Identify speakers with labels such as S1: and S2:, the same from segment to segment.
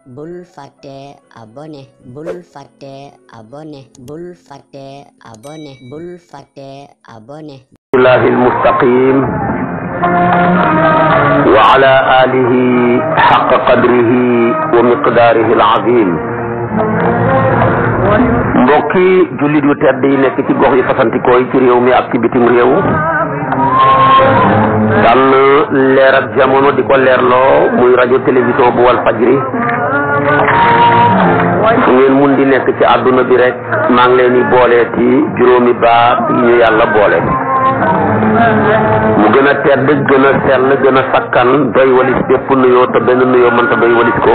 S1: bul fàtte abonné bul fàtte abonné bul fàtte abonné bul fàtte abonné
S2: billahi almustaqim wa ala alihi haqqa qadrihi wa miqdarihi alazim. mbokki jullit yu tedd yi nekk ci gox yi fasantikoo yi ci réew mi ak ci bitim réew tànn leer ak jamono di ko leerloo muy rajo télévision bu wal fajri fu ngeen mun di nekk ci àdduna bi rek maa ngi leen di boole ci juróomi baat yi ñu yàlla boole mu gën a tedd gën a sell gën a sakkan doy walis bépp nuyoo te benn nuyoo mënta doy walis ko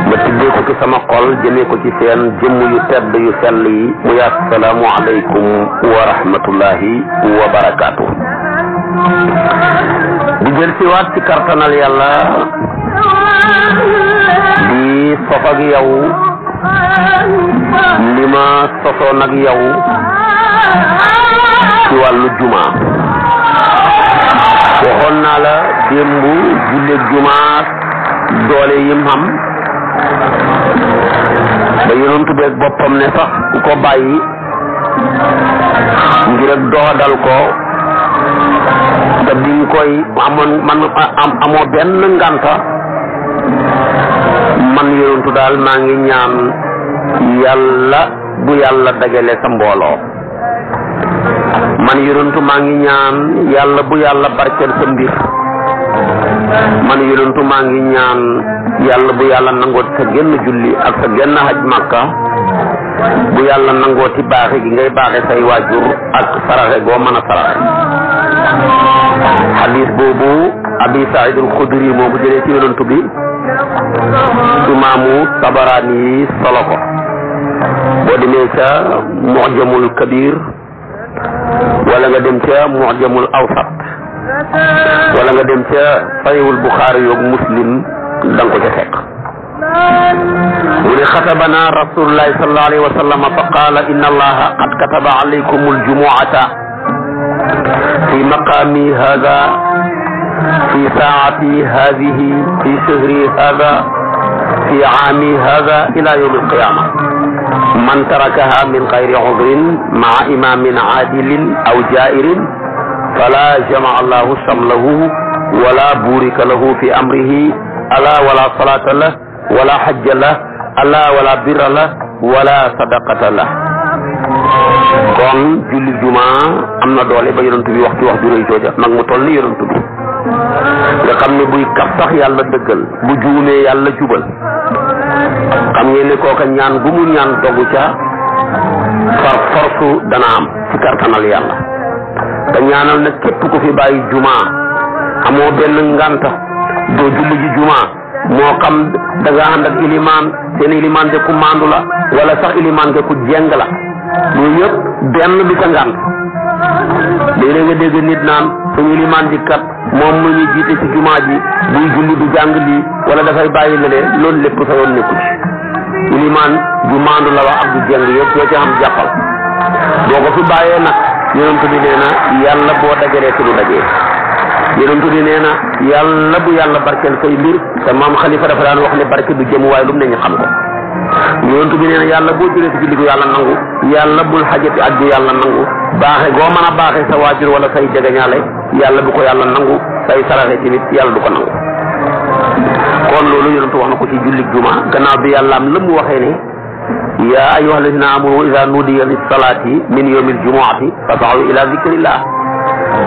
S2: ma tibbee ko ci sama xol jëmee ko ci seen jëmm yu tedd yu sell yi muy assalaamu aleykum wa rahmatullahi wa barakaatu. di jël si waat ci kartanal yàlla di sof ak yow li ma sosoon ak yow ci wàllu juma waxoon naa la démb julleeg juma doole yim xam ba yonent beeg boppam ne sax ku ko bàyyi ngir ak doxadal ko te bi nga koy amoo benn nganta man yonentu daal maa ngi ñaan yàlla bu yàlla dagale sa mbooloo man yonentu maa ngi ñaan yàlla bu yàlla barkeel sa mbir man yonentu maa ngi ñaan yàlla bu yàlla nangooti sa genn julli ak sa genn haj makka bu yàlla nangooti baaxe gi ngay baaxe say waajur ak saraxe goo mën a saraxe. xadis boobu abi saïd al xudri moo ko jëlee ci yonentu bi imaamu tabaraani yi solo ko boo demee ca mu'jamul kabir wala nga dem ca mu'jamul awsat wala nga dem ca sahihul buxaari yoog muslim danga ko ca fekk mu ne xatabana rasulullahi sallallahu alayhi wa sallam fa qaala inna allaha qad kataba alaykum aljumuata fi maqami hada fi saati hadihi fi shahri hada fi aami hada ila yawmi alqiyama man tarakaha min gayri udrin maa imamin aadilin aw jairin fala jamaa allahu samlahu wala burika lahu fi amrihi ala wala salata lah wala hajja lah ala wala birra lah wala sadaqata lah. kon julli juma am na doole ba yonent bi wax ci wax ju rëy jooja mag mu toll ni yonent bi nga xam ne buy kaf sax yàlla dëggal bu juumee yàlla jubal xam ngeen ne kooka ñaan gu mu ñaan dogu ca far forsu dana am ci kartanal yàlla te ñaanal na képp ku fi bàyyi juma amoo benn nganta doo julli ji juma moo xam da nga ànd ak ilimaan seen ilimaan de ku maandu la wala sax ilimaan de ku jeng la loolu yëpp benn bi sa ngant léeg-léeg nga dégg nit naan suñu ilimaan ji kat moom mu ñu jiite ci juma ji buy julli du jàng lii wala dafay bàyyi la leen loolu lépp sa yoon nekku ci ilimaan ju maandu la wax ak du jeng yëpp yoo ci xam jàppal boo ko fi bàyyee nag yonent bi nee na yàlla boo dajalee ci du dajee yonent bi nee na yàlla bu yàlla barkeel say mbir te maam xalifa dafa daan wax ne barke du jëm waaye lu mu ne ñu xam ko yonent bi nee na yàlla boo jëlee ci julli gu yàlla nangu yàlla bul xajati ak du yàlla nangu baaxe goo mën a baaxe sa waajur wala say jegeñaale yàlla bu ko yàlla nangu say saraxe ci nit yàlla du ko nangu. kon loolu yonent wax na ko ci julli juma gannaaw bi yàlla am la mu waxee ne yaa ayyuha alladina amanu ida nudiya lis salaati min yawmil jumuati fas'aw ila zikrillah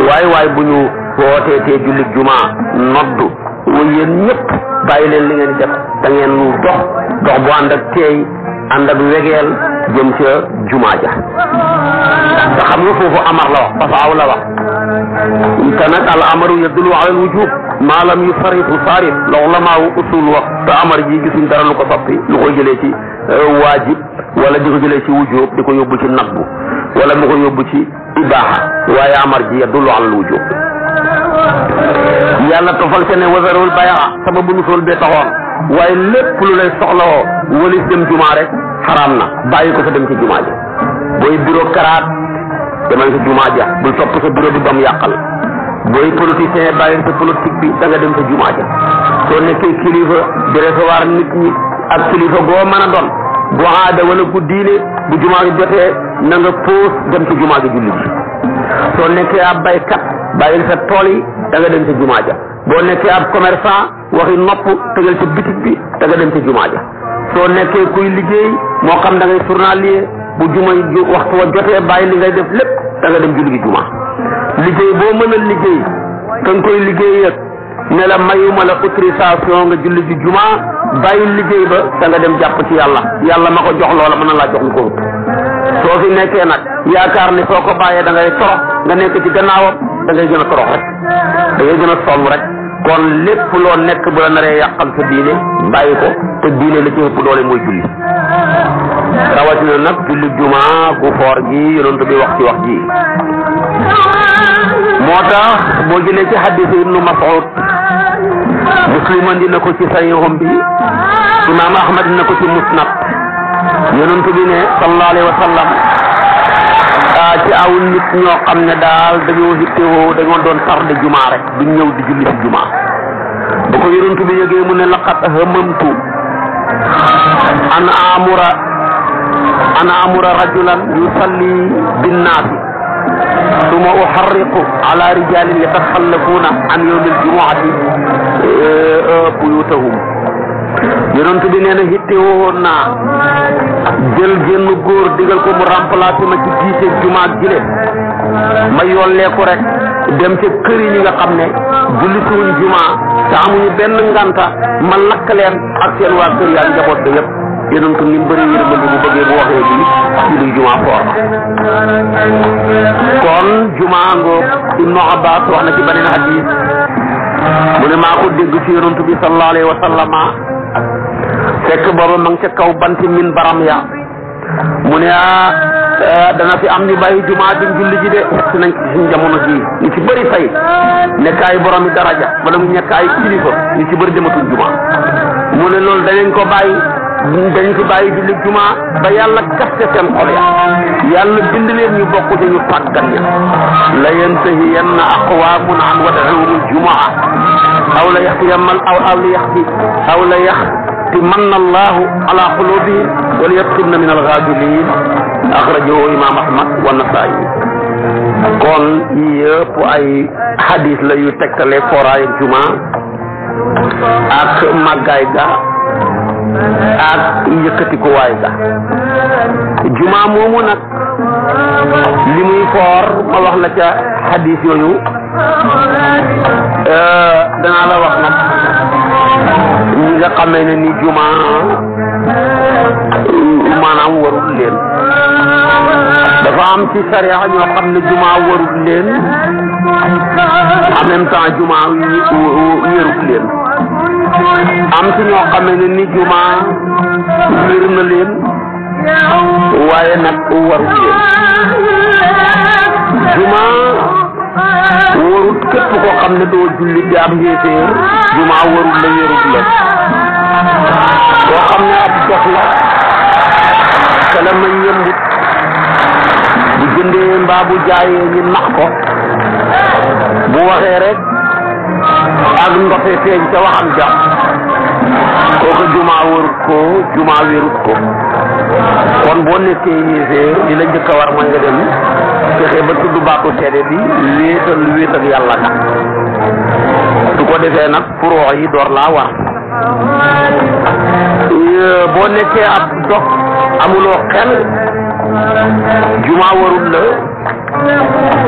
S2: waaye bu ñu wooteetee julli juma noddu wa yéen ñëpp bàyyi leen li ngeen def da ngeen dox bu ànd ak teey ànd ak wegeel jëm ca juma ja te xam nga foofu amar la wax fas'aw la wax te nag al amaru yadullu ala al wujub maa lam yusarrifu sarif la ulamaawu usul wax te amar ji gisuñ dara lu ko soppi lu koy jëlee ci waajib wala di ko jëlee ci wujub di ko yóbbu ci nabbu wala mu ko yóbbu ci ibaaxa waaye amar ji yadullu ala al wujub yàlla tofal ca ne wasarul bayaa sababu nusool bee taxoon waaye lépp lu lay soxlawoo walis dem jumaa rek xaraam na bàyyi ko fa dem ci jumaa ji booy bureau karaat demal ci jumaa ja bul topp sa bureau bi ba mu yàqal booy politicien bàyyi sa politique bi da nga dem sa jumaa ja soo nekkee kilifa di recevoir nit ñi ak kilifa goo mën a doon bu aada wala bu diine bu jumaa gi jotee na nga puus dem ci jumaa gi julli ji soo nekkee ab baykat bàyyil sa tool yi da nga dem ci jumaa ja boo nekkee ab commerçant waxi nopp tegal ci bitig bi da nga dem ci jumaa ja soo nekkee kuy liggéey moo xam da ngay journalier bu juma waxtu wa jotee bàyyi li ngay def lépp da nga dem julli gi jumaa liggéey boo mën a liggéey ka nga koy liggéey ak ne la mayuma la autorisation nga julli ji jumaa bàyyi liggéey ba da nga dem jàpp ci yàlla ma ko jox loola mën na laa jox lu ko ëpp soo fi nekkee nag yaakaar ni soo ko bàyyee da ngay torox nga nekk ci gannaawam da ngay gën a torox rek da ngay gën a sonn rek kon lépp loo nekk bu la naree yàqal sa diine bàyyi ko te diine la ci ëpp doole mooy julli rawatina nag julli jumaa gu foor gi yonent bi wax ci wax ji moo tax boo jëlee ci hadith ibnu Mas'ud Muslim andi na ko ci sahiham bi Imam Ahmad na ko ci musnad yonent bi ne sallallahu alayhi wa sallam ci aw nit ñoo xam ne daal dañoo hittewoo dañoo doon tarde jumaa rek duñ ñëw di julli ci jumaa ba ko yonent bi yëgee mu ne laqad hamamtu an amura rajulan yusalli binnaasi summa uharriqu ala rijalin yatakhallafuna an yawmil jumu'ati buyutahum yonent bi nee na hittewoo naa jël génn góor digal ko mu remplacer ma ci jiite jumaa jile ma yolleeku rek dem ca kër yi ñi nga xam ne julli suñu jumaa te amuñu benn nganta ma lakk leen ak seen waa kër yaa njaboot ba yëpp yonent ni mu bëri yërmande bu bëggee bu waxee lii julli jumaa foor na kon jumaa ngoog Ibnu Abbas wax na ci beneen hadis mu ne maa ko dégg ci yonent bi sallallahu alayhi wa sallam fekk booba ma ngi ca kaw banti min baram ya mu ne dana fi am ñu bàyyi jumaa duñ julli ji de fekk nañ ci suñ jamono jii ñu ci bëri fay nekk ay boromi daraja wala mu nekk ay kilifa ñu ci bëri dematuñ jumaa mu ne loolu dañ ko bàyyi dañ fi bàyyi julli jumaa ba yàlla kaste seen xol ya yàlla bind leen ñu bokk ci ñu tàggat ña la yantahiyanna aqwaamun an wad'ihimul jumaa aw la yaxtiyamal aw la yaxtimanna allahu ala qulubihim wa liyaktunna min al-ghafilin akhrajahu imam Ahmad wa Nasaa'i kon yëpp ay hadis la yu tegtale foraay jumaa ak màggaay ga ak yëkkatiku waay ga jumaa moomu nag li muy foor ma wax la ca hadis yooyu danaa la wax nag ñi nga xamee ne ni jumaa maanaam warul leen dafa am ci sariya ñoo xam ne jumaa warul leen en même temps jumaa wérul leen am ci ñoo xam ne ni jumaa wér na leen waaye nag warul leen jumaa warut képp koo xam ne doo julli di am yéeféer jumaa warul la wérul la koo xam ne ab dox la te la may yëmbut bu jëndee mbaa bu jaayee ñi nax ko bu waxee rek ak ndoxe feeñ ca waxam ja kooku jumaa warut ko jumaa wérut ko kon boo nekkee yéeféer li la njëkk a war mooy nga dem fexe ba tudd baatu seede bi wéet ak yàlla ka su ko defee nag furoo yi door laa war boo nekkee ab dox amuloo xel jumaa warul la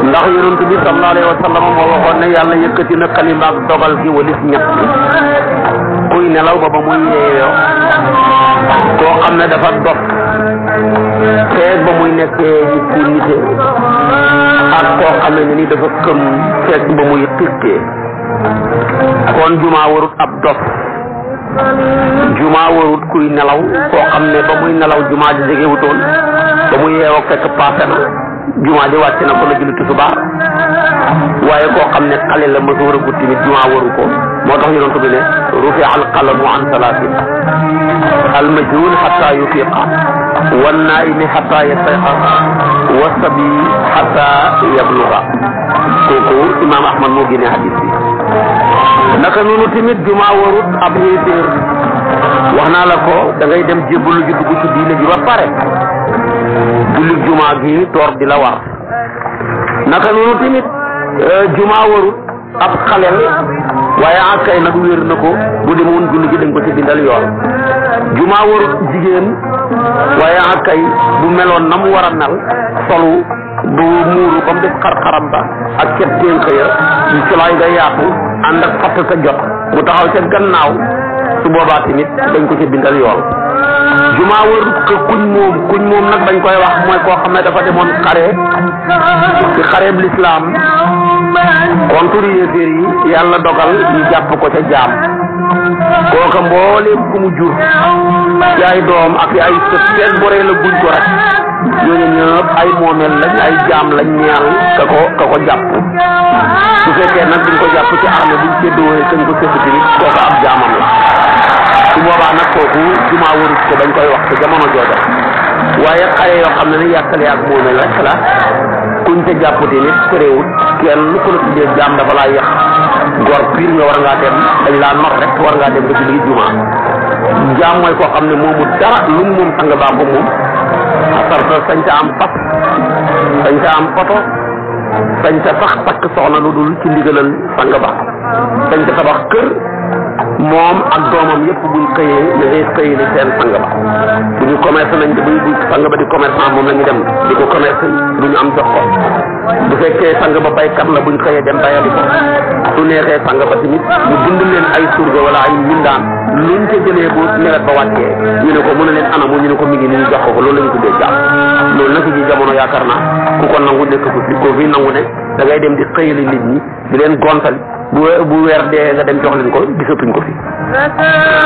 S2: ndax yonent bi sallallahu alayhi wa sallam moo waxoon ne yàlla yëkkati na xalima ak dogal gi walis ñett kuy nelaw ba muy yeeyoo koo xam ne dafa dof feeg ba muy nekkee nit ku nite ak koo xam ne ni dafa këm feeg ba muy xittee kon jumaa warut ab dof jumaa warut kuy nelaw koo xam ne ba muy nelaw jumaa ji jegewutoon ba muy yeewoo fekk paase na jumaa ji wàcc na ko la julli tisbaar waaye koo xam ne xale la ma war a gudd tamit jumaa waru ko moo tax yonent bi ne rufi al qalamu an salaatin al majnun hatta yufiqa wan naimi hatta yastayqa wa sabi hatta yabluga kooku imam Ahmad moo génne hadis bi naka noonu tamit juma warut ab yéeféer wax naa la ko da ngay dem jébbalu ji dugg ci diine ji ba pare julli juma gi toor di la war naka noonu tamit juma warut ab xaleel waaye akay nag wér na ko bu demoon julli gi dañ ko ci bindal yoon juma warut jigéen waaye akay bu meloon na mu war a mel solu bu muuru ba mu def xar-xaram ba ak cet ténk ya ñu colaay nga yaatu ànd ak fatt sa jot mu taxaw ca gannaaw su boobaa tamit dañ ko ci bindal yoon juma warut ko kuñ moom nag dañ koy wax mooy koo xam ne dafa demoon xare ci xareeb lislaam contre yéeféer yi yàlla dogal ñu jàpp ko ca jaam kooka mbooleem ku mu jur ci ay doom ak ay sët seen boree la guñ ko rek ñooñu ñëpp ay moomeel lañ ay jaam lañ ñeel ka ko jàpp su fekkee nag duñ ko jàpp ci armée buñ séddoo kañ ko sédd tamit kooka ab jaamam la su boobaa nag kooku juma warut ko dañ koy wax te jamono jooja waaye xale yoo xam ne ni yàkkale ak moomeel rek la kuñ ca jàpp tamit terewut kenn ku la tuddee jaam dafa laa yàq gor piir nga war ngaa dem dañ laa not rek war ngaa dem ba julli juma jaam mooy koo xam ne moomu dara lu mu moom sang baa ko moom asarta sañ ca am fas sañ ca am oto sañ ca sax takk soxna lu dul ci ndigalal sang ba sañ ca tabax kër moom ak doomam yëpp buñ xëyee ñu ngay xëy ni seen sang ba bu ñu commerce nañ te bu sang ba di commerçant moom la ñu dem di ko commerce du ñu am jox ko bu fekkee sang ba baykat la buñ xëyee dem bayali ko su neexee sang ba tamit ñu bind leen ay surga wala ay mbindaan luñ ca jëlee bu nawet ba wàccee ñu ne ko mën a leen anamu ñu ne ko mi ngi ni ñu jox ko loolu la ñu tuddee jàpp loolu nag ci jamono yaakaar naa ku ko nangu nekk ko fi nangu ne da ngay dem di xëyali nit ñi di leen gontal bu weer dee nga dem jox leen ko gisatuñ ko fi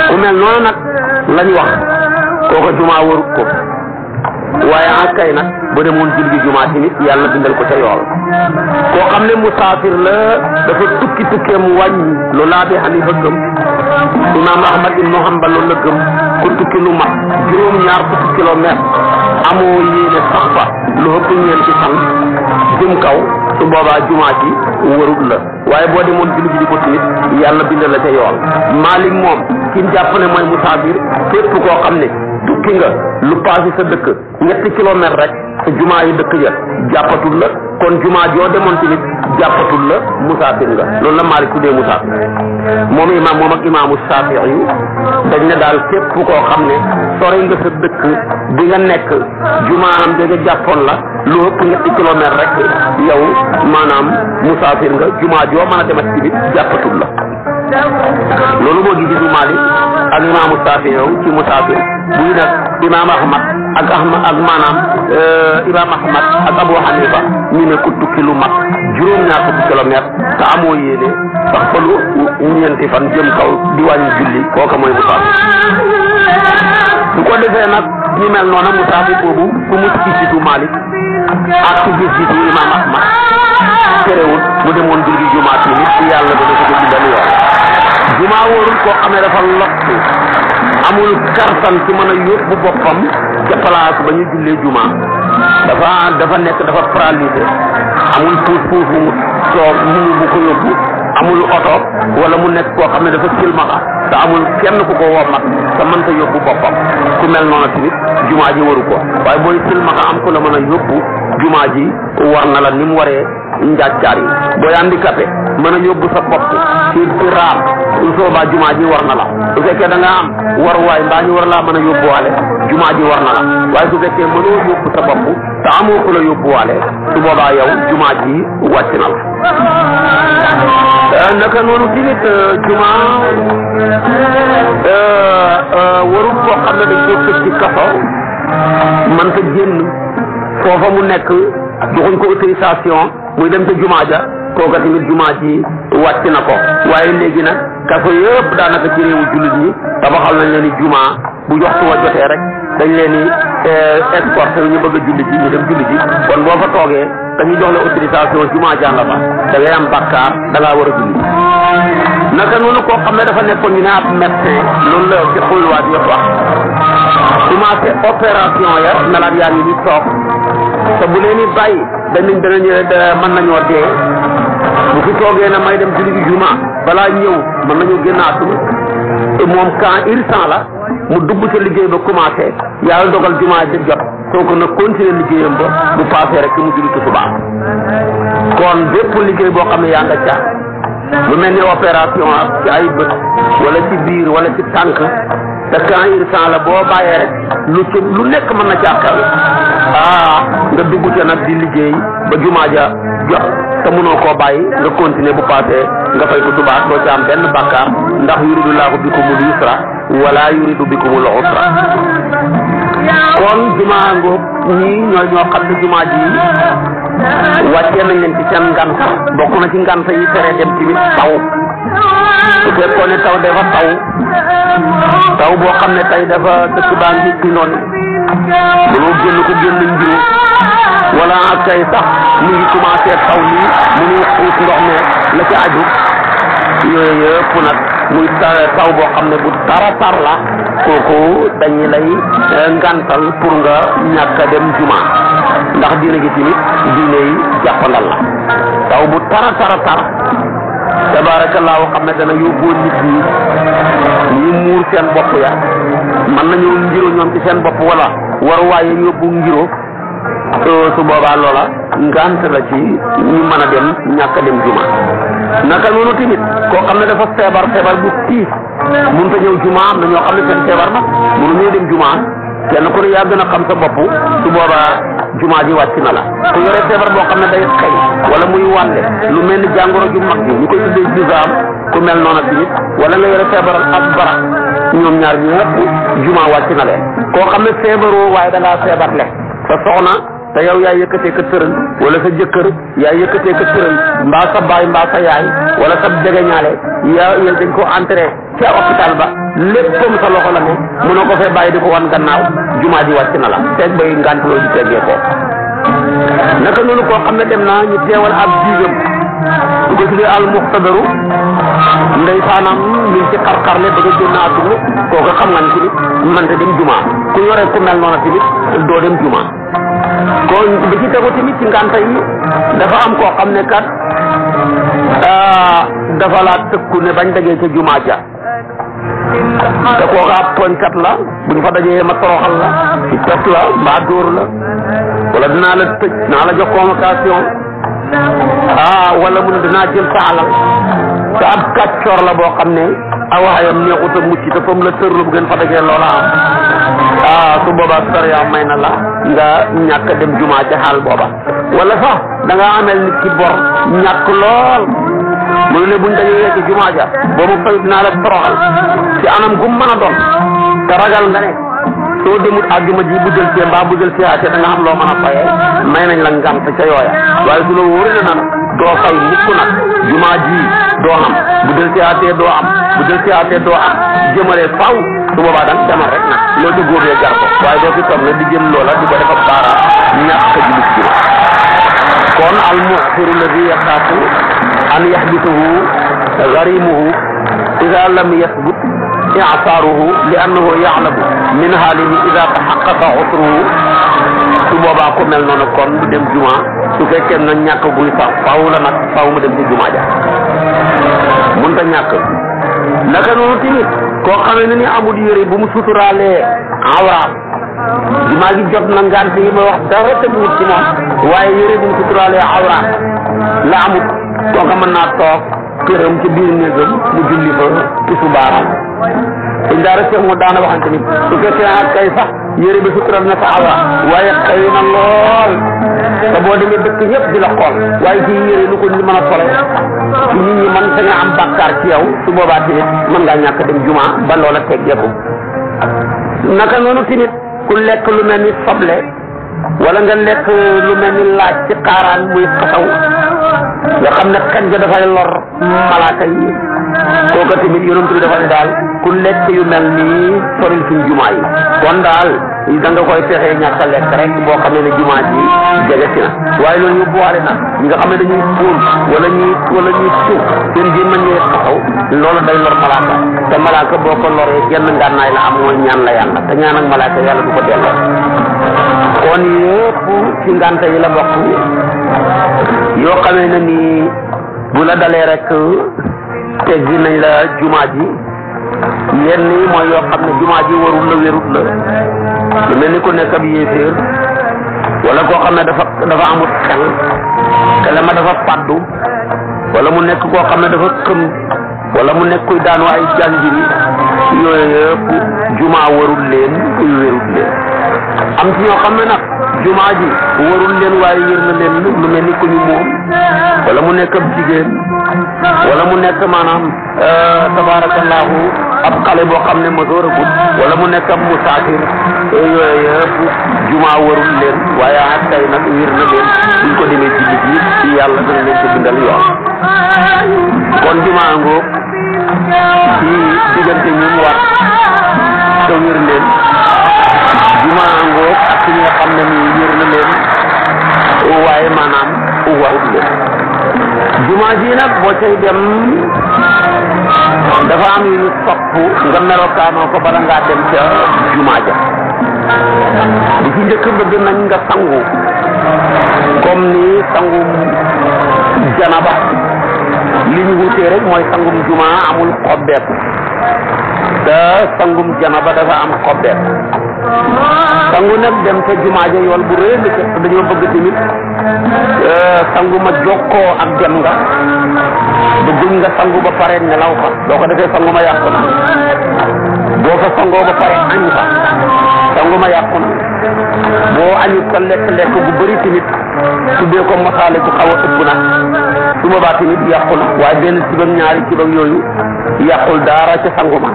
S2: ku mel noonu nag lañ wax kooko juma warut ko waaye akay nag bu demoon julli juma tamit yàlla bindal ko ca yool koo xam ne musaafir la dafa tukkeem wàññi loolu laa bi Hanifa gëm imam Ahmad ibnu Hanbal loolu la gëm ku tukki lu mat juróom-ñaar fukki kilomètre amoo yéene sax fa lu ëpp ñeenti fan jëm kaw su boobaa juma ji warut la waaye boo demoon julli ji di ko tamit yàlla bindal la ca yool Malik moom ki jàpp ne mooy musaafir képp koo xam ne tukki nga lu passé sa dëkk ñetti kilomètre rek sa jumaa yi dëkk ja jàppatul la kon jumaa joo demoon tamit jàppatul la musaafir nga loolu la Maalik tuddee musaafir moom ak imaamu Saafi'i yi dañ ne daal képp koo xam ne sori nga sa dëkk bi nga nekk jumaam da nga jàppoon la lu ëpp ñetti kilomètre rek yow maanaam musaafir nga jumaa joo mën a demat tamit jàppatul la loolu moo gis du Maalik ak imaamu Saafi'i ci musaafir buy nag imaam Ahmad ak maanaam imaam Ahmad ak Abu Hanifa ñu ne ku tukki lu mat juróom-ñaar fukki kilomètre te amoo yéene sax fa lu ñeenti fan jëm kaw di wàññi julli kooka mooy musaafir su ko defee nag ñu mel noonu musaafir boobu ku mu ci gisu Maalik ak ku gisu imaam Ahmad terewul mu demoon julli jumaa ci nit ci yàlla ba dafa ko bindal yoon jumaa wóorul koo xam ne dafa lottu amul kartan ci mën a yóbbu boppam ca place ba ñu jullee jumaa dafa nekk dafa paralysé amul puus bu mu toog bu ko yóbbu amul oto wala mu nekk koo xam ne dafa silmaxa te amul kenn ku ko wommat te mënta yóbbu boppam ku mel noonu tamit jumaa ji waru ko waaye booy silmaxa am ku la mën a yóbbu jumaa ji war na la ni mu waree njàccaar yi booy handicapé mën a yóbbu sa bopp ci raam su soobaa jumaa ji war na la su fekkee da nga am waruwaay mbaa ñu war laa mën a yóbbuwaale jumaa ji war na la waaye su fekkee mënoo yóbbu sa bopp te amoo ku la yóbbuwaale su boobaa yow jumaa ji wàcc na la naka noonu tamit jumaa warul koo xam ne dañ koo tëj ci kaso man ta génn foofa mu nekk joxuñ ko autorisation muy dem ca jumaa ja kooka tamit jumaa ji wàcc na ko waaye léegi nag kaso yëpp daanaka ci réewu jullit ñi tabaxal nañ leen ni jumaa bu waxtu wa jotee rek dañ leen ni escorté ñu bëgg a julli ji ñu dem julli ji kon boo fa toogee dañu jox la autorisation jumaa jàng fa da ngay am bakkaar da ngaa war a julli naka noonu koo xam ne dafa nekkoon ñu ne ab médecin loolu la ci xulwaat yëpp wax commencé opération ya malade yaa ngi ni toog te bu leen ni bàyyi mën nañoo dee bu fi toogee na may dem julli juma balaa ñëw mën nañu génnaatul moom quand irsan la mu dugg ca liggéey ba commencé yàlla dogal juma ja jot kooku nag continuer liggéeyam ba bu passé rek mu julli tisbaar kon bépp liggéey boo xam ne yaa nga ca lu mel ni opération ak ci ay bët wala ci biir wala ci tànk te quand irsan la boo bàyyee rek lu nekk mën na càkkal nga dugg ca nag di liggéey ba jumaa ja jot te mënoo koo bàyyi nga continuer bu passé nga fay ko tubaab doo ci am benn bàkkaar ndax yuridu laahu bikumul yusra wala yuridu bikumul usra kon jumaa ngoog ñii ñoo xam ne jumaa ji wàccee nañ leen ci seen ngant bokk na ci ngant yi tere dem tamit taw su fekkoon ne taw dafa taw boo xam ne tey dafa dëkk baa ngi ci noonu mënoo génn ko génn njiw wala kay sax mu ngi commencé taw nii mu ngi xuus ndox me la ci aju yooyu yëpp nag muy taw boo xam ne bu tara tar la kooku dañu lay ngantal pour nga ñàkk a dem juma ndax diine gi tamit diine yi jàppandal la taw bu tara tabaarakallaahu xam ne dana yóbboo nit ñi ñu muur seen bopp ya mën nañu ngiro ñoom ci seen bopp wala war waaye yóbbu ngiro su boobaa loola ngant la ci ñu mën a dem ñàkk a dem juma naka noonu tamit koo xam ne dafa feebar bu tiis mënut a ñëw juma am na ñoo xam ne seen feebar nag mënu ñëw dem juma kenn ku ne yaa gën a xam sa bopp su boobaa juma ji wàcc na la ku yore feebar boo xam ne day xëy wala muy wàlle lu mel ni jàngoro ju mag bi ñu koy tuddee jusaam ku mel noonu tamit wala nga yore feebar ak bara ñoom ñaar ñëpp juma wàcc na leen koo xam ne feebaroo waaye da ngaa feebar le sa soxna te yow yaa yëkkatee ka tëral wala sa jëkkër yaa yëkkatee ka tëral mbaa sa baay mbaa sa yaay wala sa jegeñaale yaa dañ ko entré ca hôpital ba léppam sa loxo la ne mënoo ko fee bàyyi di ko wan gannaaw jumaa ji wàcc na la teg bay ngàntloo ji teggee ko naka noonu koo xam ne dem naa ñu teewal ab jiigam du ko tuddee al muxtadaru ndeysaanam mi ngi ci xar-xarle ba nga génn àdduna kooku xam nga ne tamit mënta dem jumaa ku yore ku mel noonu tamit doo dem jumaa kon bi ci tegu tamit ci ngànta yi dafa am koo xam ne kat dafa laa tëkku ne bañ dajee ca jumaa ja te kooku ab tooñkat la buñ fa dajee ma toroxal la ci pes la mbaa dóor la wala dinaa la tëj naa la jox convocation wala mu ne dinaa jël sa alal te ab kàccoor la boo xam ne awaayam neexut a mucc te comme la tërlu bu ngeen fa dajee loola am su boobaa sariya may na la nga ñàkk dem jumaa ca xaal booba wala sax da nga amel nit ki bor ñàkk lool mu ne buñ dañee ci jumaa ja boobu fay dinaa la toroxal ci anam gu mën a doon te ragal nga ne soo demut àjjuma ji bu jël see mbaa bu jël see ate da nga xam loo mën a fayee may nañ la ngant ca yooya waaye su la wóoree na doo fay mukk nag jumaa ji doo am bu jël see ate doo am bu jël see ate doo am jëmale faw su boobaa danga demal rek nag loo ca góorlee jar ko waaye doo fi toog ne di jël loola di ko defa baara ñàkk ji lis ji kon al mu'siru alladi yaxaafu an yaxbituhu garimuhu ida lam yasbut i'saaruhu li annahu ya'lamu min haalihi ida tahaqqaqa usruhu su boobaa ku mel noonu kon du dem juma su fekkee na ñàkk buy sax faaw la nag faaw mu dem ci juma ja mënta ñàkk naka noonu tamit koo xamee ne ni amul yére bu mu suturaalee awraam jumaa gi jot na ngant yi ma wax dara tëbuwut ci moom waaye yére bu mu suturaalee awraam la amut kooka mën naa toog këram ci biir néegam mu julli fa tisubaaram indaara Cheikh moo daana waxante ni su fekkee ak kay sax yére bi sutural na sa awra waaye xëy na lool te boo demee dëkk ñëpp di la xool waaye ci yére lu ko ñu mën a sole ci nit ñi man nga am bàkkaar ci yow su boobaa tamit mën ngaa ñàkk dem juma ba loola teggeeku naka noonu tamit ku lekk lu mel ni soble wala nga lekk lu mel ni laaj ci xaaraan muy xasaw nga xam ne xet ga dafay lor malaaka yi kooka tamit yonent bi dafa ne daal ku lekk yu mel nii soril suñ jumaa yi kon daal da nga koy fexee ñàkk a lekk rek boo xamee ne jumaa ji jege si na waaye loolu yóbbu waale na ñi nga xam ne dañuy fóon wala ñuy suuf seen gémmañ ñee xasaw loolu day lor malaaka te malaaka boo ko loree genn ngànnaay la am mooy ñaan la yàlla te ñaan ak malaaka yàlla du ko delloo kon yëpp ci ngànte yi la bokk yoo xamee ne nii bu la dalee rek teggi nañ la jumaa ji yenn yi mooy yoo xam ne jumaa ji warul la wérut la lu mel ni ku nekk ab yéeféer wala koo xam ne dafa amut xel te ma dafa fàddu wala mu nekk koo xam ne dafa këm wala mu nekk kuy daanu ay jànjiri yooyu yëpp jumaa warul leen wérut leen am ci ñoo xam ne nag jumaa ji warul leen waaye wér na leen lu mel ni ku ñu moom wala mu nekk ab jigéen wala mu nekk maanaam tabarakallahu ab xale boo xam ne masoor agut wala mu nekk ab musaafir yooyu yëpp jumaa warul leen waaye ak tey nag wér na leen suñ ko demee ci liggéey ci yàlla dana leen ci bindal yoon kon jumaa ngoog ci diggante ñu mu war te wér leen jumaa ngoog ak ci nga xam ne nii wér na leen waaye maanaam warul leen jumaa ji nag boo cay dem dafa am yu ñu sopp nga melokaanoo ko bala ngaa dem ca jumaa ja di ci njëkk bëgg nañ nga sangu comme ni sangum janaba li ñu wutee rek mooy sangum jumaa amul xobbeeku te sangum janaba dafa am xobbeeku sangu nag dem ca jumaa ja yoon bu rëy la ca dañoo bëgg tamit sangu ma jokkoo ak dem nga bëgguñ nga sangu ba pare nelaw fa doo ko defee sangu ma yàqu na boo fa sangoo ba pare añ fa sangu ma yàqu na boo añut sa lekk bu bëri tamit tuddee ko masaale bu xaw a ëpp na su boobaa tamit yàqu na waaye benn cibam ñaari cibam yooyu yàqul dara ca sangu ma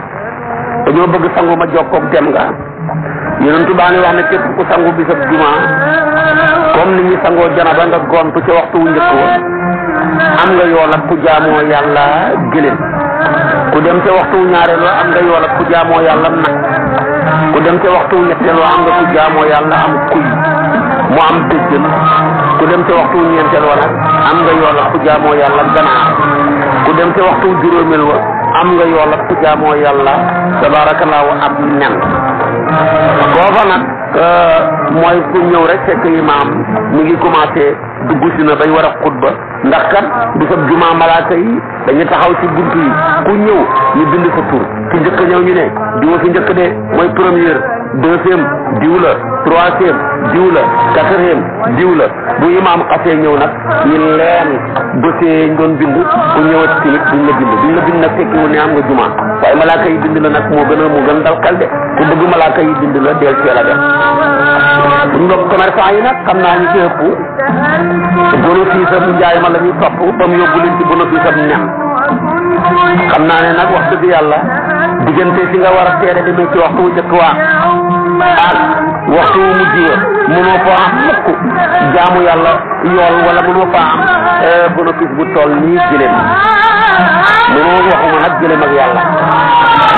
S2: dañoo bëgg sangu ma jokkoog dem nga yonentu baa ngi wax ne képp ku sangu bisab juma comme ni ñi sangoo janaba nga gontu ca waxtu wu njëkk wa am nga yool ak ku jaamoo yàlla gëléem ku dem ca waxtu wu ñaareel wa am nga yool ak ku jaamoo yàlla nag ku dem ca waxtu wu ñetteel wa am nga ku jaamoo yàlla am kuy mu am béjjën ku dem ca waxtu wu ñeenteel wa nag am nga yool ak ku jaamoo yàlla ganaar ku dem ca waxtu wu juróomeel wa am nga yool ak ku jaamoo yàlla tabaarakallaahu ab nen foofa nag mooy ku ñëw rek fekk imaam mi ngi commencé dugg si na bay war a xutba ndax kat du sab jumaa malaaka yi dañu taxaw ci buntu yi ku ñëw ñu bind sa tur ci njëkk ñëw ñu ne diwa fi njëkk de mooy première deuxième diw la troisième diw la quatrième diw la bu imaam xasee ñëw nag ñu leen dossier ñu doon bind ku ñëwat tamit duñ la bind nag tekkiwul ne am nga jumaa waaye malaaka yi bind la nag moo gën dal xel de ku bëgg malaaka yi bind la del teel a def suñ mbokk commerçant yi nag xam naa ñu ci ëpp bénéfice am njaay ma la ñuy topp ba mu yóbbu leen ci bénéfice am nen xam naa ne nag wax dëgg yàlla diggante fi nga war a seede demee ci waxtu wu njëkk waa ak waxtu wu mujj wa mënoo fa am mukk jaamu yàlla yool wala mënoo fa am bénéfice bu toll nii gëléem mënoo waxuma nag gëléem ak yàlla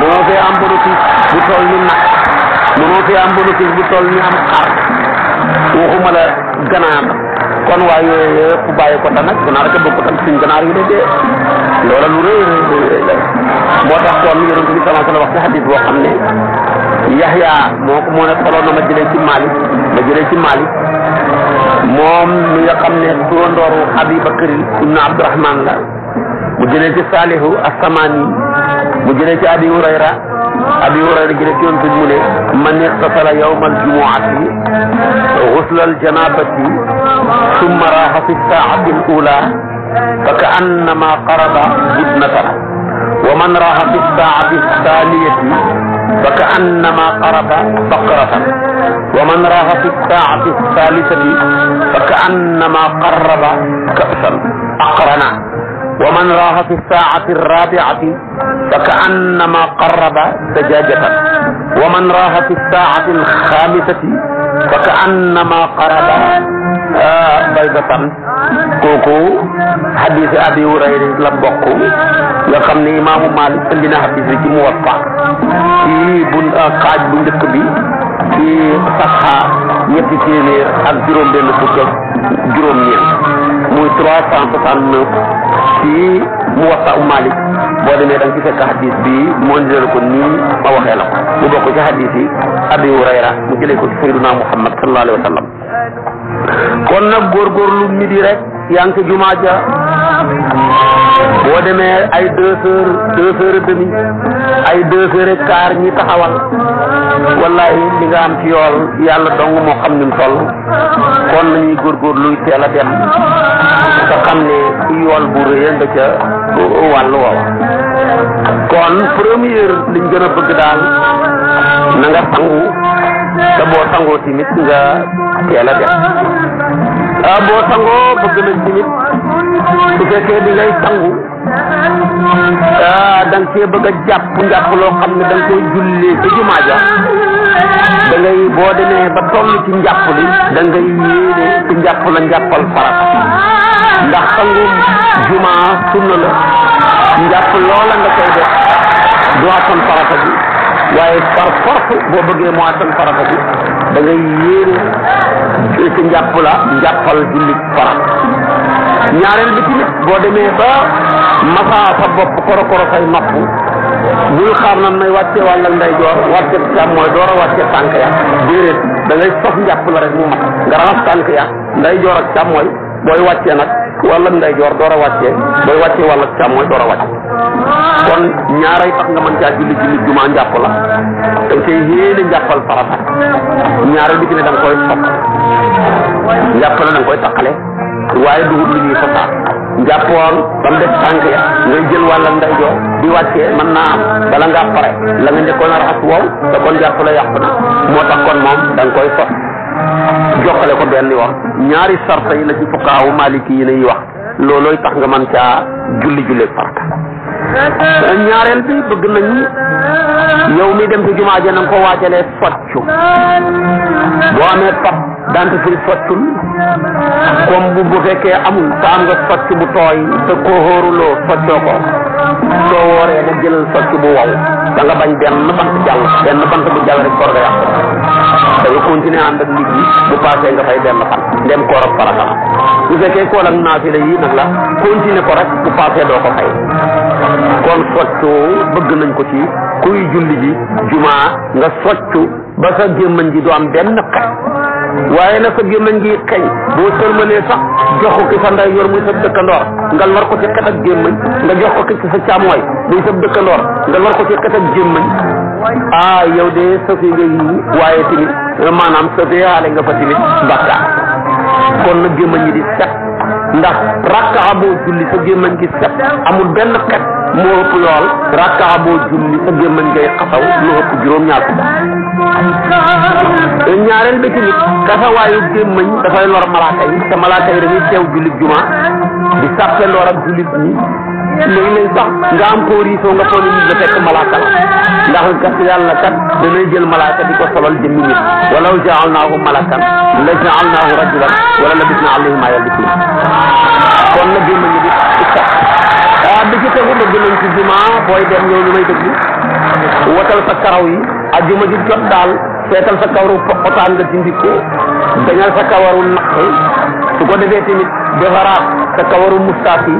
S2: mënoo fee am bénéfice bu toll ni nag mënoo fee am bénéfice bu toll ni am xar waxuma la ganaar kon waaye yooyu yëpp bàyyi ko ta nag ganaar ka bokk tam suñ ganaar yu de dee loola lu rëy la moo tax kon yonent bi sallallahu alayhi wa sallam wax ci hadis boo xam ne Yaxya moo ne solo na ma jëlee ci Malik moom mi nga xam ne turandooru Abi Bakr ibn Abdurahman la mu jëlee ci Salihu As-Samani mu jëlee ci Abi Hurayra jëlee ci yonent bi mu ne man ixtasala yawma al-jumu'ati ghusla al-janabati thumma raha fi as-sa'ati al-ula fa ka'annama qaraba budnatan wa man raha fi as-sa'ati ath-thaniyati fa ka'annama qaraba baqratan wa man raha fi as-sa'ati ath-thalithati fa ka'annama qarraba kabsan aqrana wa man raha fi as-sa'ati ar-rabi'ati fa ka'annama qarraba dajajatan wa man raha fi as-sa'ati al-khamisati fa ka'annama qarraba baydatan kooku hadith Abi Hurayra la bokk nga xam ne imaamu Maalik indi na hadith bi ci Muwatta ci xaaj bu njëkk bi ci saxa ñetti téeméer ak juróom-benn fukk ak juróom-ñeent muy 369 ci Muwatta Maalik boo demee da nga ci fekk hadith bi moo indil ko nii ma waxee la ko mu bokk ci hadith yi Abi Hurayra mu jëlee ko ci Sayyiduna Muhammad sallallahu alayhi wa sallam kon nag góorgóorlu midi rek yaa ngi ci jumaa ja boo demee ay 2h30 ay 2h15 ñi taxawal wallahi li nga am ci yool yàlla dong moo xam ni mu toll kon nañuy góorgóorluy teel a dem te xam ne yool bu rëy nga ca wàllu woowa kon première liñ gën a bëgg daal na nga sangu te boo sangoo tamit nga teel a dem boo sangoo bëgg nañ tamit su fekkee di ngay sangu da nga cee bëgg a jàpp loo xam ne da nga koy jullee ca jumaa ja da ngay boo demee ba toll ci njàpp li da ngay yéene ci njàpp la njàppal farata ndax sangu jumaa sunna la njàpp loola nga koy def du aton farata bi waaye par force boo bëggee mu aton farata bi da ngay yéene ci njàpp la njàppal jullit farata ñaareel bi tamit boo demee ba masaa sa bopp koro say nopp bul xaar nan may wàcce wàll ak ndeyjoor wàcce càmmooy door a wàcce tànk ya déedéet da ngay sof njàpp la rek mu mat nga raxas tànk ya ndeyjoor ak càmmooy booy wàccee nag wàll ak ndeyjoor door a wàccee booy wàccee wàll ak càmmooy door a wàcce kon ñaaray tax nga mën caa julli jumaa njàpp la da nga koy yéene njàppal farata ñaareel bi ci ne da nga koy sopp njàpp la da nga koy taqale waaye dugub li ñuy sotaat njàppoon ba mu def tànk ya ngay jël wàllal ndeyjoor di wàccee mën naa am bala ngaa pare la nga njëkkoon a raxas wow te kon jàpp la yàqu na moo tax kon moom da nga koy sot jokkale ko benn yoon ñaari sarta yi la ci fukkaawu maliki yi nay wax loolooy tax nga mën caa julli farata ñaareel bi bëgg nañu yow mi dem ci jumaa ja na nga ko waajalee soccu boo amee pap dante firi soccul comme bu fekkee amul te am nga socc bu tooy te koo xóoruloo soccoo ko soo wooree nag jëlal socc bu wow da nga bañ benn bant bu jàll rek koor nga yàq da nga continuer ànd ak nit ñi bu passé nga fay benn fan dem koor ak farata bu fekkee koor ak naafila yi nag la continuer ko rek bu passé doo ko fay kon soccu bëgg nañ ko ci kuy julli ji jumaa nga soccu ba sa gémmañ gi du am benn xet waaye nag sa gémmañ gi xeñ boo sërmalee sax jox ko ki sa nday yor muy sa dëkkandoor nga lor ko ci xet ak gémmañ nga jox ko ki sa càmmooy muy sa dëkkandoor nga lor ko ci xet ak gémmañ yow de safi nga yi waaye tamit maanaam safi yaale nga fa tamit bàkkaar kon nag gémmañ gi di set ndax rakkaa boo julli sa gémmañ gi set amul benn xet moo ëpp yool rakkaa boo julli sa gémmañ ngay xasaw lu ëpp juróom-ñaar fukk ñaareel ba tamit kasawaayu gémmañ dafay lor malaaka yi te malaaka yi dañuy teew jullit juma di sàppe lor ak jullit ñi léegi-léeg sax nga am koo riisoo nga foog nit ba fekk malaaka la ndax kat yàlla kat danay jël malaaka di ko solal jëmmi nit walaw jaalnaahu malakan la jaalnaahu rajulan wala labisna alayhim ma yalbisun kon na gémmañ di set bi ci tegu bëgg nañ ci juma booy dem yow ñu may dëgg watal sa karaw yi ajuma ji jot daal seetal sa kawaru otaan nga dindi ko dañal sa kawaru naq su ko defee tamit defaraat sa kawaru mustaas yi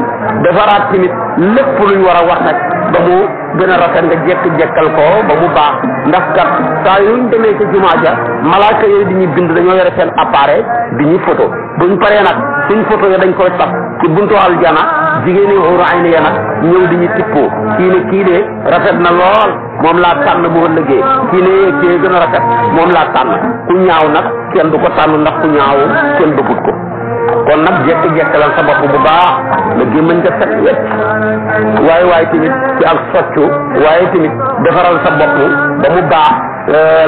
S2: defaraat tamit lépp luñ war a wax nag ba mu gën a rafet nga jekk-jekkal ko ba mu baax ndax kat saa yuñ demee ca jumaa ja malaaka yooyu di ñuy bind dañoo yore seen appareil di ñuy photo buñ paree nag suñ photo ya dañ koy taf ci buntu aljana jigéeni xuuru ayni ya nag ñëw di ñu tippoo kii de rafet na lool moom laa tànn bu ëllëgee kii ne kii gën a rafet moom laa tànn ku ñaaw nag kenn du ko tànn ndax ku ñaaw kenn bëggut ko kon nag jekk-jekkalal sa bopp bu baax la gémmañ nga set wecc waaye tamit ci ak soccu waaye tamit defaral sa bopp ba mu baax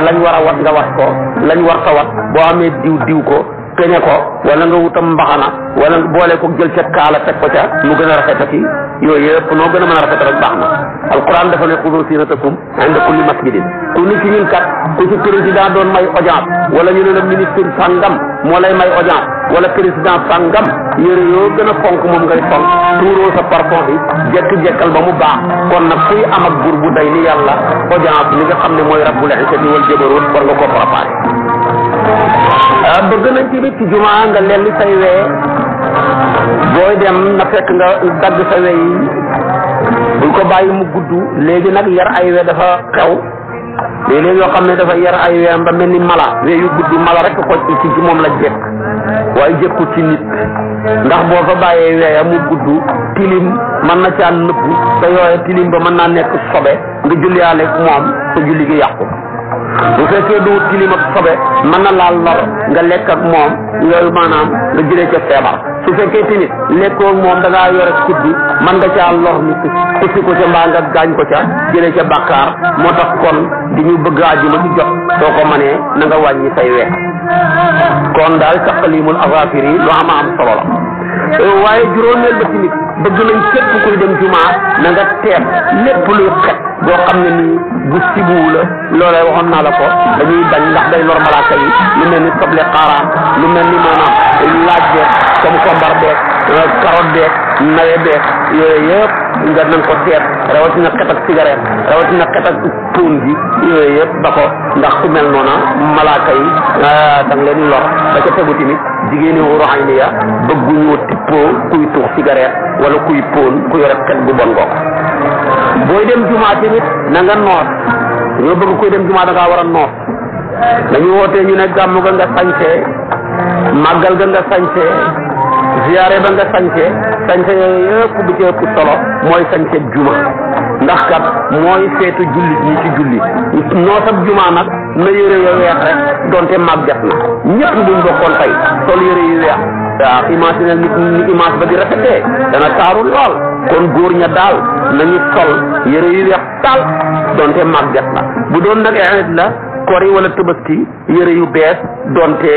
S2: lañ war a wat nga wat ko lañ war ta wat boo amee diw ko peñe ko wala nga wutam mbaxana wala boole ko jël ca kaala teg ko ca mu gën a rafetati yooyu yëpp noo gën a mën a rafet rek baax na alquran dafa ne xudu sinatakum inda kulli masjidin ku ni ci ñun kat ku ci président doon may audience wala ñu ne la ministre sangam moo lay may audience wala président sangam yére yoo gën a fonk moom ngay sol tuuroo sa parfum bi jekk-jekkal ba mu baax kon nag kuy am ak buur bu day ni yàlla audience li nga xam ne mooy rabbul izzati wal jabarut war nga ko préparé bëgg nañ ci ci jumaa nga lelli say wee booy dem na fekk nga dagg sa we yi bul ko bàyyi mu gudd léegi nag yar ay we dafa xew léeg-léeg yoo xam ne dafa yar ay we ba mel ni mala we yu gudd mala rek ko ci moom la jekk waaye jëkku ci nit ndax boo fa bàyyee weeya mu gudd tilim mën na caa nëbbu te yooye tilim ba mën naa nekk sobe nga julliyaale moom te julli gi yàqu bu fekkee du tilim ak sobe mën na laal lor nga lekk ak moom yooyu maanaam nga jëlee ca feebar su fekkee tamit lekkoo moom da ngaa yore kuddu mën nga caa lor nit ëppi ko ca mbaa nga gaañ ko ca jëlee ca bàkkaar moo tax kon di ñu bëgg àjjuma di jot soo ko mënee na nga wàññi say weex kon daal taqlimul azafir yi lu am solo la waaye juróomeel ba tamit bëgg nañ képp kuy dem jumaa na nga teet lépp luy xet boo xam ne nii bu sibuwu la loolee waxoon naa la ko dañuy bañ ndax day lor malaaka yi lu mel ni soble xaaraan lu mel ni maanaam laaj beeg comme kombar beeg carotte beeg nawe beeg yooyu yëpp nga nañ ko teet rawatina xet ak cigarette rawatina xet ak póon gi yooyu yëpp ba ko ndax ku mel noona malaaka yi da nga leen di lor da ca tegu tamit jigéeni ruhayni ya bëgguñoo tippoo kuy tuux cigarette wala kuy póon ku yore xet gu bon goog booy dem jumaa tamit na nga noos ñoo bëgg kuy dem jumaa da ngaa war a noos dañu wootee ñu ne gàmm ga nga sañsee màggal ga nga sañsee ziyaare ba nga sañse yooyu yëpp bu ci ëpp solo mooy sañse juma ndax kat mooy feetu jullit ñi ci julli noosab juma nag na yére yu weex rek donte màggat na ñëpp buñ bokkoon tey sol yére yu weex waaw imaginer nit ñi image ba di rafetee dana taaru lool kon góor ña daal nañu sol yére yu weex taal donte màggat na bu doon nag eet la kori wala tabaski yére yu bees donte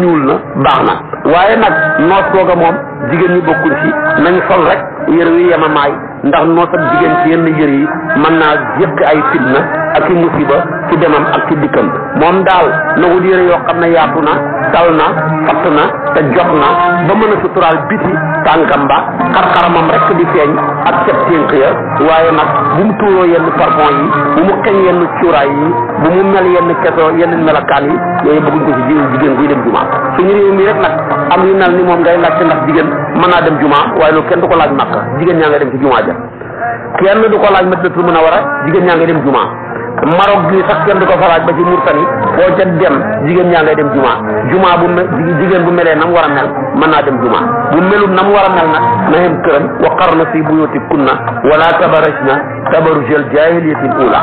S2: ñuul na baax na waaye nag noos googa moom jigéen ñi bokkuñ ci nañ sol rek yére yu yemamaay ndax noos ak jigéen ci yenn yére yi mën naa yëkk ay fitna ak i musiba ci demam ak ci dikkam moom daal na wut yére yoo xam ne yaatu na dal na fatt na te jot na ba mën a suturaal biti tànkam ba xar-xaramam rek di feeñ ak cet ténk ya waaye nag bu mu tuuroo yenn parfum yi bu mu xeñ yenn cuuraay yi bu mu mel yenn kesoo yenn melakaan yi yooyu bëgguñ ko ci jigéen guy dem jumaa suñu réew mi rek nag am yu mel ni moom ngay laajte ndax jigéen mën naa dem jumaa waaye loolu kenn du ko laaj Makka jigéen ñaa ngay dem ci jumaa ja kenn du ko laaj Madinatul Munawwara jigéen ñaa ngay dem jumaa Maroc gi sax kenn du ko fa laaj ba ci Mauritanie foo ca dem jigéen ñaa ngay dem jumaa bu jigéen bu melee nam war a mel mën naa dem jumaa bu melul nam war a mel nag na yem këram wa qarna fi buyutikunna wala tabarajna tabarujal jaahiliyatil ula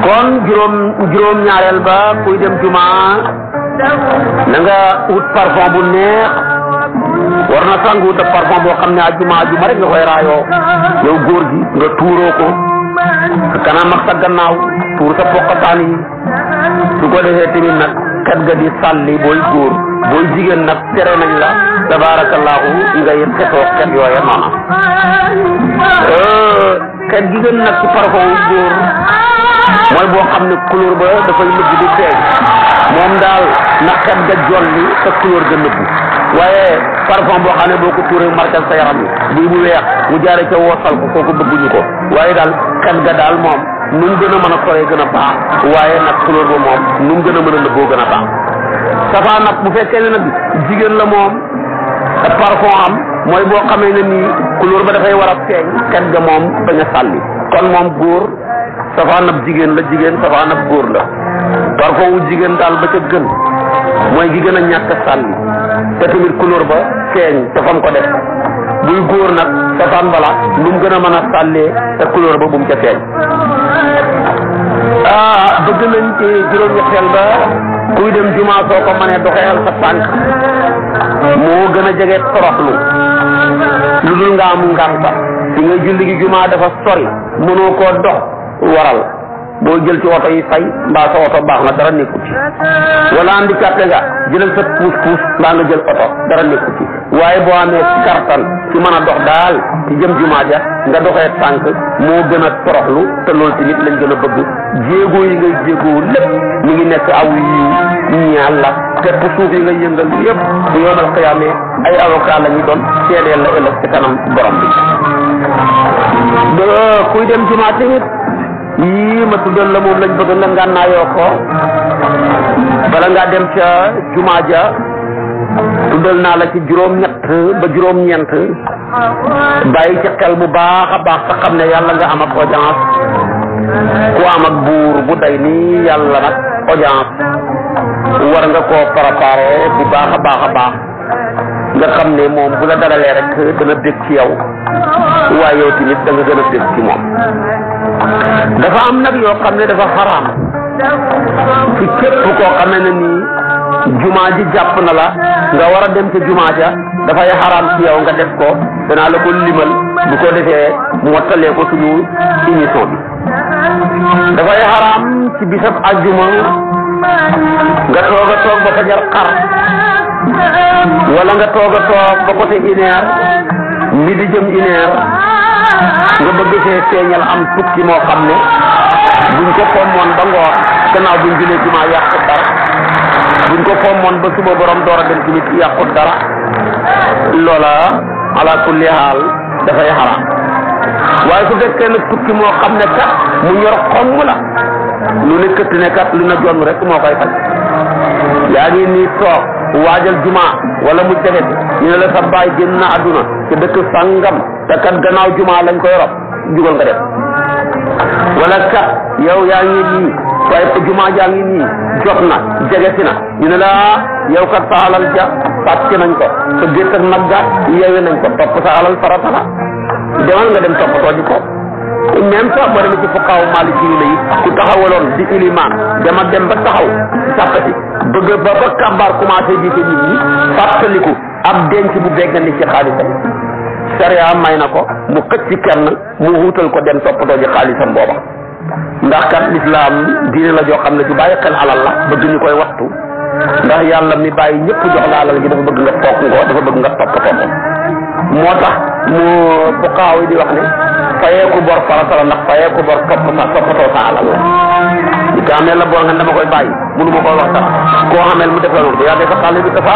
S2: kon juróom ñaareel ba kuy dem jumaa na nga wut parfum bu neex war na sàngu wut parfum boo xam ne ajuma rek nga koy raayoo yow góor gi nga tuuroo ko sa kanam ak sa gannaaw tuur sa poqataan yi su ko defee tamit nag xet ga di sàlli booy góor booy jigéen nag tere nañ la tabaarakallaahu ngay xetoo xet yooya noona xet gi gën nag ci parfum wu góor mooy boo xam ne couleur ba dafay nëbb di feeñ moom daal na xet ga jolli te couleur ga nëbb waaye parfum boo xam ne boo ko tuuree marqué sa yaram bi bu weex mu jaare ca woosal ko kooku bëgguñu ko waaye daal xet ga daal moom nu mu gën a mën a soree gën a baax waaye nag couleur ba moom nu mu gën a mën a nëbboo gën a baax safaa nag bu fekkee ne nag jigéen la moom parfum am mooy boo xamee ne nii couleur ba dafay war a feeñ xet ga moom bañ a sàlli kon moom góor safaan ab jigéen la jigéen safaan ab góor la parfum wu jigéen daal ba ca gën mooy gi gën a ñàkk sàlli te tamit couleur ba feeñ te fam ko def buy góor nag safaan bala lu mu gën a mën a sàllee te couleur ba bu mu ca feeñ bëgg nañ ci juróom-ñetteel ba kuy dem jumaa soo ko mënee doxeel sa tànk moo gën a jege toroxlu lu dul nga am ngànta fi ngay julli gi jumaa dafa sori mënoo koo dox waral boo jël ci oto yi fay mbaa sa oto baax na dara nekku ci wala handicapé nga jëlal sa puus mbaa nga jël oto dara nekku ci waaye boo amee kartan ci mën a dox daal ci jëm jumaa ja nga doxee tànk moo gën a toroxlu te loolu tamit lañ gën a bëgg jéego yi ngay jéegoo lépp mi ngi nekk aw yiw ñaal la tepp suuf yi nga yëngal yëpp bu yoomal xiyaamee ay avocat la ñu doon seedeel la ëllëg ci kanam borom bi kuy dem jumaa tamit yii ma tuddal la moom lañ bëgg nga ngànnaayoo ko bala ngaa dem ca jumaa ja tuddal naa la ci juróom-ñett ba juróom-ñeent bàyyi ci xel bu baax a baax sa xam ne yàlla nga am ak audience ku am ak buur bu day nii yàlla nag audience war nga koo préparer bu baax a baax nga xam ne moom bu la dalalee rek dana bég ci yow waaye yow tamit da nga gën a bég ci moom. dafa am nag yoo xam ne dafa xaraam ci képp koo xamee ne nii jumaa ji jàpp na la nga war a dem ca jumaa ja dafay xaraam ci yow nga def ko danaa la ko limal bu ko defee mu wattalee ko suñu émission bi. dafay xaraam ci bisab àjjuma nga toog a toog ba fajar xar wala nga toog a toog ba côté 1 heure midi jëm 1 heure nga bëgg see feeñal am tukki moo xam ne buñ ko pommoon ba ngoor gannaaw buñ julee jumaa yàqut dara buñ ko pommoon ba suba borom door a dem tamit yàqut dara loola ala kulli haal dafay xaraam. waaye su fekkee nag tukki moo xam ne kat mu ñor xomm la lu ne këtt ne kat lu na jonn rek moo koy faj. yaa ngi nii toog waajal juma wala mu jege ñu ne la sa baay génn na àdduna ci dëkk sangam te kat gannaaw juma lañ koy rob jugal nga def. wala kat yow yaa ngi nii waaye juma jaa ngi nii jot na jege si na ñu ne la yow kat sa alal ja sàcc nañ ko sa gétt ak nag ga yeewe nañ ko topp sa alal farata la demal nga dem toppatoo ji ko. même sax boo demee ci fuqaaw Maliki yi ku taxawaloon di ilimaan dama dem ba taxaw sàppati bëgg ba kàmbaar commencé jiite nit ñi fàttaliku ab denc bu beggandi ci xaalisam sariya may na ko mu xëcc ci kenn mu wuutal ko dem toppatoo ji xaalisam booba. ndax kat lislaam diine la joo xam ne ju bàyyi xel alal la bëgg ñu koy waxtu ndax yàlla mi bàyyi ñëpp jox la alal gi dafa bëgg nga toog ko dafa bëgg nga toppatoo ko. moo tax mu fuqaaw yi di wax ne fayeeku bor farata la ndax fayeeku bor toppatoo sa alal la. di ko amee la bor nga dama koy bàyyi mënu ma koy wax sax koo xamel mu def la noonu bu yàggee sa xaalis bi dafa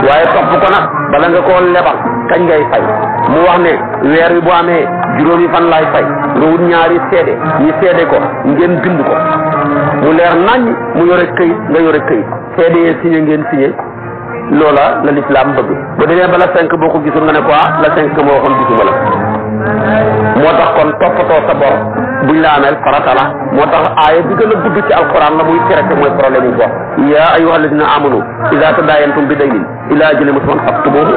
S2: waaye topp ko nag bala nga koo lebal kañ ngay fay mu wax ne weer wi bu amee juróomi fan laay fay nga wut ñaari seede ñi seede ko ngeen bind ko mu leer nañ mu yore këyit nga yore këyit seede yee signé ngeen signé loola la lislaam bëgg. bu demee ba la 5 boo ko gisul nga ne quoi la 5 moo waxoon gisuma la. moo tax kon toppatoo sa bor buñ la ameel farata la. moo tax aaya bi gën a gudd ci alquran la muy traité mooy problème yi bor. yaa ayyuha alladina amanu ida tadayantum bi daynin ila ajalin musamman faktubuhu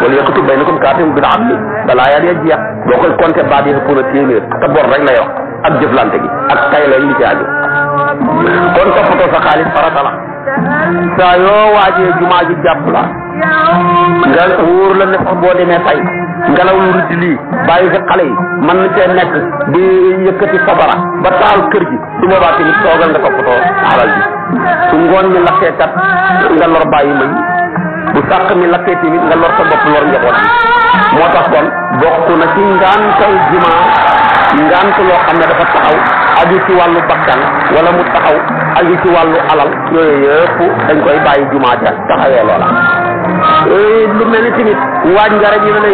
S2: wala yaktub baynakum kaatibun bil adli balaa yaa di jeex boo koy compté baat yi ëpp na téeméer te bor rek lay wax ak jëflante gi ak tay lay li ci aju. kon toppatoo sa xaalis farata la. saa yoo waajee jumaa ji jàpp la nga wóor la ne sax boo demee fay ngelaw lu rëdd lii bàyyi fi xale yi mën na cee nekk di yëkkati sabara ba taal kër gi su boobaa tamit toogal nga toppatoo alal ji. su ngooñ mi lakkee kat nga lor bàyyi may bu sàq mi lakkee tamit nga lor sa bopp lor njaboot bi. moo tax kon bokk na ci ngantal jumaa ngant loo xam ne dafa taxaw aju ci wàllu bakkan wala mu taxaw aju ci wàllu alal yooyu yëpp dañ koy bàyyi jumaa ja taxawee loola. lu mel ni tamit waaj nga rek ñu ne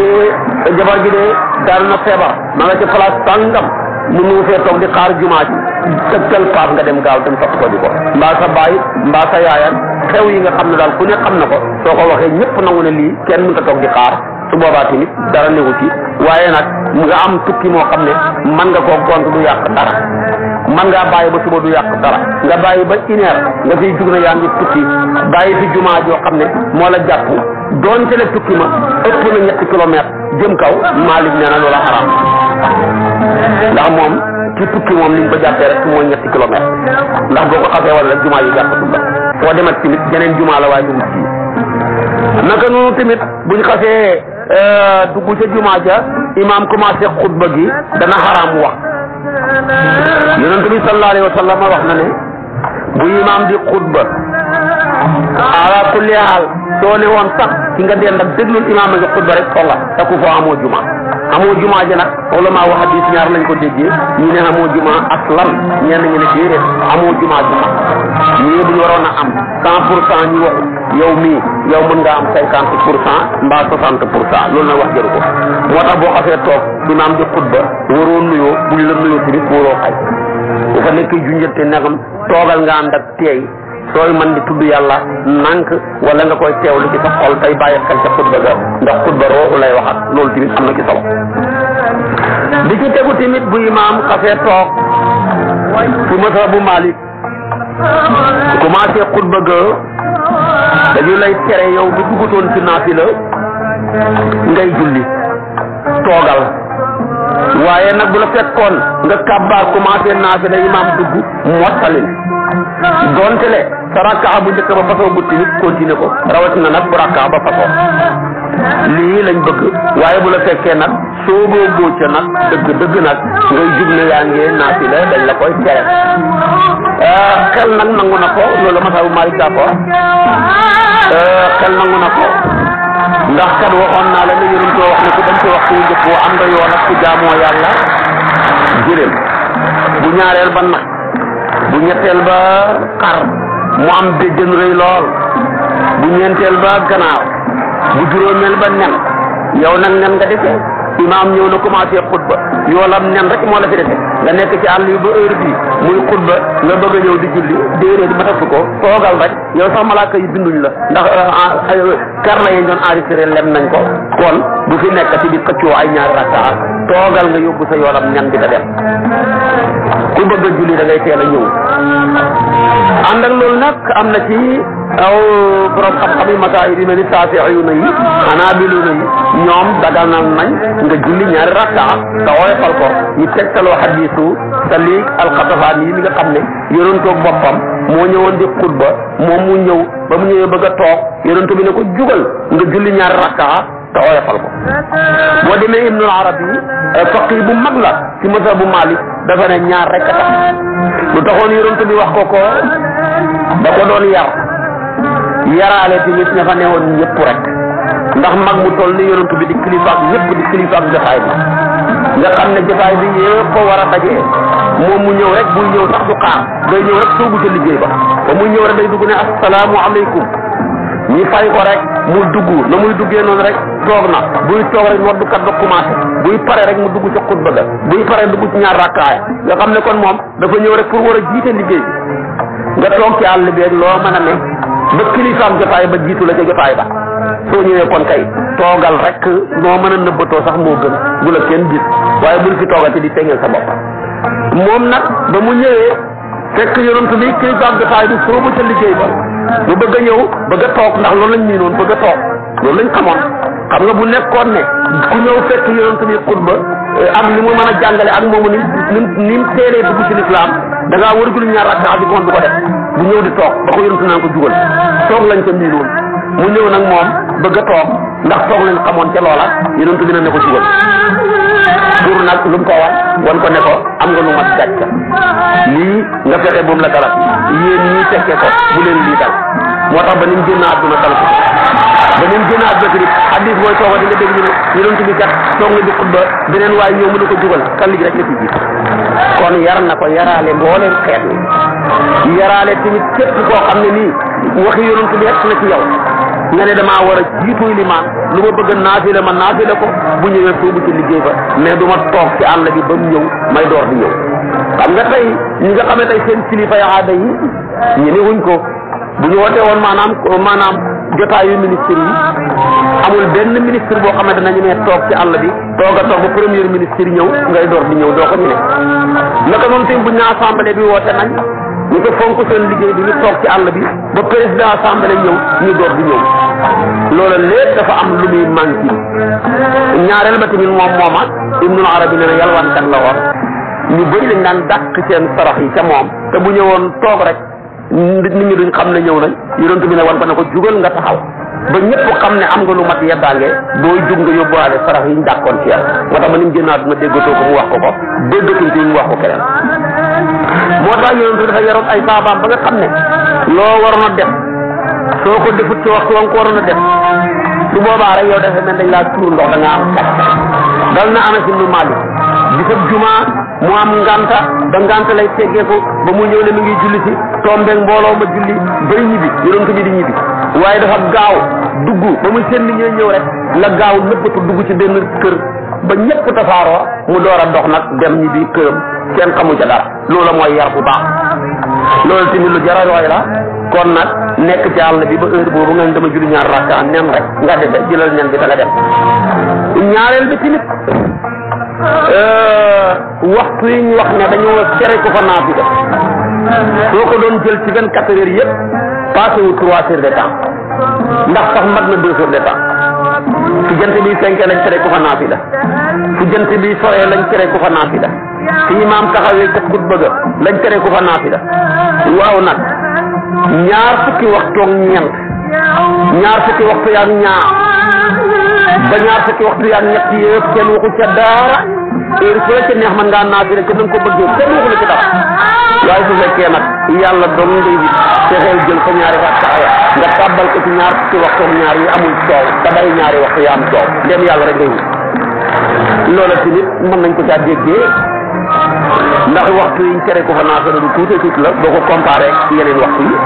S2: la jabar gi de daanu na feebar ma nga ci place sàngam mu nu fee toog di xaar jumaa ji tëggal paas nga dem gaaw dem topp ko di ko mbaa sa baay mbaa sa yaayam xew yi nga xam ne daal ku ne xam na ko soo ko waxee ñëpp nangu ne lii kenn mënut a toog di xaar su boobaa tamit dara newu ci. waaye nag nga am tukki moo xam ne mën nga koo gont du yàq dara man ngaa bàyyi ba suba du yàq dara nga bàyyi ba 1 heure nga fiy jug na yaa ngi tukki bàyyi fi jumaa joo xam ne moo la jàpp doonte ne tukki ma ëpp na 7 kilomètres jëm kaw Maalik nee na loola xaraam ndax moom ci tukki moom liñ ko jàppee rek mooy 7 kilomètres ndax boo ko xasee wala rek jumaa yi jàppatul la foo demat tamit geneen jumaa la waaye dugub ci naka noonu tamit buñ xasee dugg ca jumaa ja imaam commencé xutba gi dana xaraam wax. yonent bi sallallahu alayhi wa sallam wax na ne bu imaam di xutba ala kulli haal soo ne woon sax ci nga dend ak déglul imaam a ngi xutba rek foo nga te ku foo amoo jumaa ja nag ulama wa hadis ñaar lañ ko déggee ñi ne amoo jumaa aslan ñenn ñi ne déedéet amoo jumaa ñii bu ñu waroon a am 100% ñi waxu yow mii yow mën nga am 50% mbaa 60% loolu nag wax jëru ko moo tax boo xasee toog imaam di xutba waroo nuyoo buñ la nuyoo tamit waroo xay bu fa nekk junjante nagam toogal nga ànd ak teey sooy man di tudd yàlla nànk wala nga koy teewlu ci sa xol tey bàyyi xel ca xutba ga ndax xutba rooxu lay waxat loolu tamit am na ci solo. bi ci tegu tamit bu imaam xasee toog fu mazhabu Maalik commencé xutba ga dañu lay tere yow bi duggutoon ci naafila ngay julli toogal waaye nag bu la fekkoon nga kàbbaar commencé naafila imaam dugg mottalil donte le sa rakkaa bu njëkk ba fasoo bu timit continuer ko rawatina nag bu rakkaa ba fasoo lii lañ bëgg waaye bu la fekkee nag soo booboo ca nag dëgg nag ngay jub ne yaa ngi naafila dañ la koy tere xel nag nangu na ko loolu masabu Maalik d'accord xel nangu na ko ndax kat waxoon naa la ne yonent wax ne ku dem ci waxtu njëkk bu am nga yoon ak ku jaamoo yàlla jëlem bu ñaareel ba nag bu ñetteel ba xar mu am béjjën rëy lool bu ñeenteel ba ganaar bu juróomeel ba nen yow nag nen nga defee imaam ñëw na commencé xutba yoolam nen rek moo la fi defee nga nekk ci àll yi ba heure bii muy xutba nga bëgg a ñëw di julli déedéet di matatu ko toogal rek yow sax malaaka yi binduñ la ndax karla yi doon enregistré lem nañ ko kon bu fi nekk ci di xëccoo ay ñaari rakkaa toogal nga yóbbu sa yoolam nen bi nga dem ku bëgg a julli da ngay teel a ñëw ànd ak loolu nag am na ci aw borom xam-xam yi masaahib yi mel ni Saafi'iyuuna yi Hanaabiluuna yi ñoom daganal nañ nga julli ñaari rakkaa te woyofal ko ñu tegtaloo hadiisu Saliik al-Xatafaani yi mi nga xam ne yonentoog boppam moo ñëwoon di xutba moom mu ñëw ba mu ñëwee bëgg a toog yonent bi ne ko jugal nga julli ñaari rakkaa te woyofal ko boo demee Ibnul Arabi faqih bu mag la ci mazhabu Maalik dafa ne ñaar rek a tax lu taxoon yonent bi wax ko da ko doon yaraale tamit ña fa newoon ñëpp rek ndax mag mu toll ni yonent bi di kilifa ak ñëpp di kilifa ak jotaay bi nga xam ne jotaay bi yëpp ko war a dajee moom mu ñëw rek buy ñëw sax du xaar day ñëw rek soobu ca liggéey ba muy ñëw rek day dugg ne assalaamu aleykum ñi fay ko rek mu dugg na muy duggee noonu rek toog na buy toog rek noddukat ba commencé buy pare rek mu dugg ca xutba ga buy pare dugg ci ñaar rakkaaya nga xam ne kon moom dafa ñëw rek pour war a jiite liggéey bi nga toog ci àll bi rek loo mën a ne ba kilifaam jotaay ba jiitu la ca jotaay ba soo ñëwee kon kay toogal rek noo mën a nëbbatoo sax moo gën bu la kenn gis waaye bul fi toogati di feeñal sa bopp moom nag ba mu ñëwee fekk yonent bi kilifaam jotaay bi soobu ca liggéey ba mu bëgg a ñëw bëgg a toog ndax loolu lañ miinoon bëgg a toog loolu lañ xamoon xam nga bu nekkoon ne ku ñëw fekk yonent bi xutba am li mu mën a jàngale ak moomu ni mu teelee dugg ci lislaam da ngaa war a julli ñaar rakkaa bi kon du ko def bu ñëw di toog ba ko yonent naan ko jugal toog lañ ca miinoon mu ñëw nag moom bëgg a toog ndax toog lañ xamoon ca loola yonent bi ne ko jugal pour nag lu mu ko wan ko ne ko am nga lu mat gàcca lii nga fexe bu mu la dara yéen ñii fekkee ko bu leen lii dal moo tax ba ni mu génn àdduna dal ko ba ni mu génn àdduna tamit hadis booy tooga di nga dégg ñu ne yonent bi kat toog nga di xutba beneen waaye ñëw mu ne ko jugal kan ligi rek la ci jiit kon yar na ko yaraale mbooleem xeet ni yaraale tamit képp koo xam ne nii waxi yonent bi rek la ci yow nga ne damaa war a jiitu limaan lu ma bëgg naafile ma naafile ko bu ñëwee soobu ci liggéey ba mais du ma toog ci àll bi ba mu ñëw may door di ñëw xam nga tey ñi nga xam ne tey seen kilifa ya aada yi ñeme wuñ ko bu ñu wootee woon maanaam jotaayu ministre yi amul benn ministre boo xam ne dana ñemee toog ci àll bi toog a toog ba premier ministre ñëw ngay door di ñëw doo ko ñeme naka noonu tamit bu ñu assemblée bi woote nañ ñu ko fonk seen liggéey bi ñu toog ci àll bi ba président assemblée ñëw ñu door di ñëw loola lépp dafa am lu muy manqué ñaareel ba tamit mooma Ibnul Arabi nee na yalwaankat la woon ñu bëri lañ daan dàq seen sarax yi ca moom te bu ñëwoon toog rek nit ñi duñ xam ne ñëw nañ yonent bi ne wan ko ne ko jugal nga taxaw ba ñëpp xam ne am nga lu mat yeddaange booy jug nga yóbbuwaale sarax yi ñu dàqoon ci yàlla moo tax ma ni mu génn àdduna déggatoo ko mu wax ko déggatuñ ci mu wax ko keneen moo tax yonent bi dafa yaroon ay saabaam ba nga xam ne loo waroon a def soo ko defut ci waxtu wa nga ko waroon a def su boobaa rek yow dafa mel dañ laa tuur ndox da nga am kat dal na Anas ibn Malik bisab jumaa mu am nganta ba nganta lay teggeeku ba mu ñëw ne mi ngi julli si tombeeg mbooloo ma julli bay ñibbi yonent bi di ñibbi waaye dafa gaaw dugg ba muy seen nit ñooy ñëw rek la gaaw nëppatu dugg ci benn kër ba ñëpp tasaaroo mu door a dox nag dem ñibbi këram kenn xamu ca dara loola mooy yar bu baax loolu tamit lu jar a roy la kon nag nekk ci àll bi ba heure boobu nga dama julli ñaar rakka nen rek nga defe jëlal nen bi da nga dem ñaareel bi tamit waxtu yi ñu wax ne dañoo tere ko fa naafila soo ko doon jël ci 24 heures yëpp passé wu 3 heures de temps ndax sax mat na 2 heures de temps fu jant bi fenkee lañ tere ku fa naafila fu jant bi soree lañ tere ku fa naafila fi imaam taxawee ca xutba ga lañ tere ku fa naafila waaw nag ñaar fukki waxtoog ñeent ñaar fukki waxtu yaag ñaar ba ñaar fukki waxtu yaag ñett yëpp kenn waxu ca dara heure fu la ca neex man ngaa naafila ca nanga ko bëggee kenn waxu la ci dara waaye su fekkee nag yàlla dong ngay wut fexeel jël fa ñaari rakkaa nga tàbbal ko ci ñaar fukki waxtoog ñaar yi amul coow te day ñaari waxtu yi am coow ndem yàlla rek ngay wut loola tamit mën nañ ko caa déggee ndax waxtu yi tere ko fa naafila du tuuti tuuti la boo ko comparé ak yeneen waxtu yi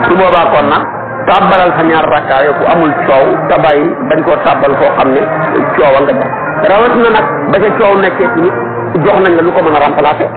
S2: su boobaa kon nag tàbbalal sa ñaar rakkaa yo ku amul coow te bàyyi bañ koo tàbbal foo xam ne coowa nga ca rawatina nag ba ca coow nekkee tamit jox nañ la lu ko mën a remplacer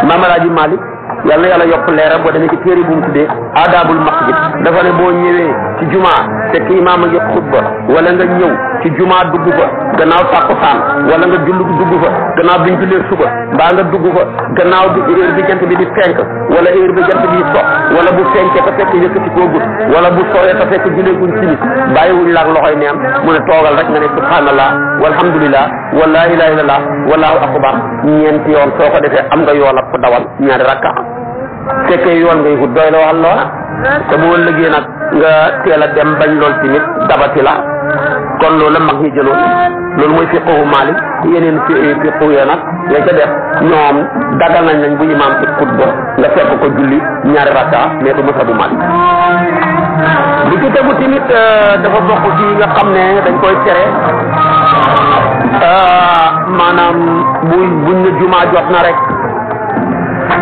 S2: Maam Alaaji Malik yàlla na yàlla yokk leeram boo demee ci téere bu mu tuddee aadaabul masjid dafa ne boo ñëwee ci jumaa fekk imaam a ngi xutba wala nga ñëw ci jumaa dugg fa gannaaw tàkkusaan wala nga jullu dugg fa gannaaw biñ jullee suba mbaa nga dugg fa gannaaw bi heure bi jant bi di fenk wala heure bi jant bi di sox wala bu fenkee te fekk yëkkati koo gut wala bu soxee te fekk julee guñ simis bàyyiwuñ laak loxoy neen mu ne toogal rek nga ne subhanallah walhamdulillah wala ilaha illallah wallahu akbar ñeenti yoon soo ko defee am nga yoolab ko dawal ñaari rakka fekkee yoon ngay wut doy la waxal loola te bu ëllëgee nag nga teel a dem bañ lool tamit dabati la kon loolu la mag ñi jëloon loolu mooy fiqhu Maalik yeneen fiqhu ya nag nga ca def ñoom dagal nañ bu imaam ci xutba nga fekk ko julli ñaari rakka mais du masabu Maalik li ci tegu tamit dafa bokk ci nga xam ne dañ koy tere maanaam buñ ne jumaa jot na rek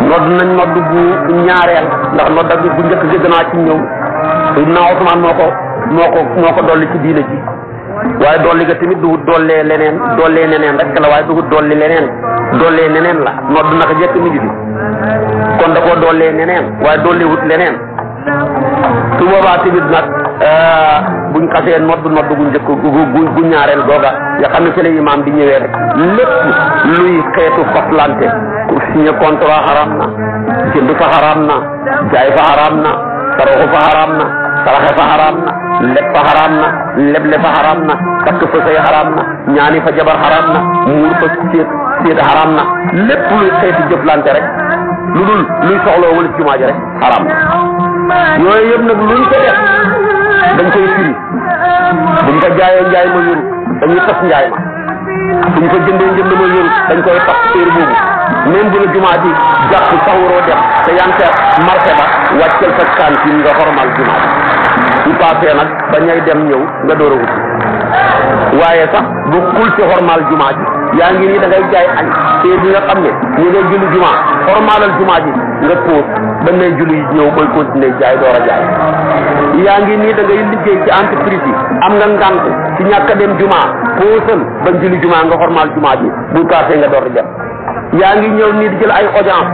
S2: nodd nañ nodd bu ñaareel ndax nodd ak bu njëkk gëgg naa ci ñëw Seydina Usmaan moo ko dolli ci diine ji waaye dolli ga tamit du dollee neneen rek la waaye du dolli dollee neneen la nodd naka jekk mi ngi fi kon da koo dollee neneen waaye dolli wut leneen su boobaa tamit nag buñ xasee nodd gu njëkk gu ñaareel googa nga xam ne ci la imaam di ñëwee rek lépp luy xeetu faslante signé contrat xaraam na jënd fa xaraam na jaay fa xaraam na saraxu fa xaraam na saraxe fa xaraam na leb fa xaraam na leble fa xaraam na takk fa say xaraam na ñaani fa jabar xaraam na muur fa séet xaraam na lépp luy xeeti jëflante rek lu dul luy soxloo wala jumaa ji rek xaraam na yooyu yëpp nag luñ ko def dañ koy firi buñ ko jaayee njaay ma yoru dañuy tas njaay ma buñ ko jëndee njënd ma yoru dañ koy tas heure boobu même bu la jumaa ji jàpp sax waroo dem te yaa ngi ca marché ba wàccal sa cantine nga xormal jumaa ji bu paasee nag ba ñay dem ñëw nga door a wut waaye sax bu kul ci xormal jumaa ji yaa ngi nii da ngay jaay añ te bi nga xam ne ñu ngay julli jumaa xormalal jumaa ji nga póot ba nay julli yi ñëw koy continuer jaay door a jaay yaa ngi nii da ngay liggéey ci entreprise yi am nga ngant ci ñàkk a dem jumaa póosal ba julli jumaa nga xormal jumaa ji bu paasee nga door a dem yaa ngi ñëw nii di jël ay audience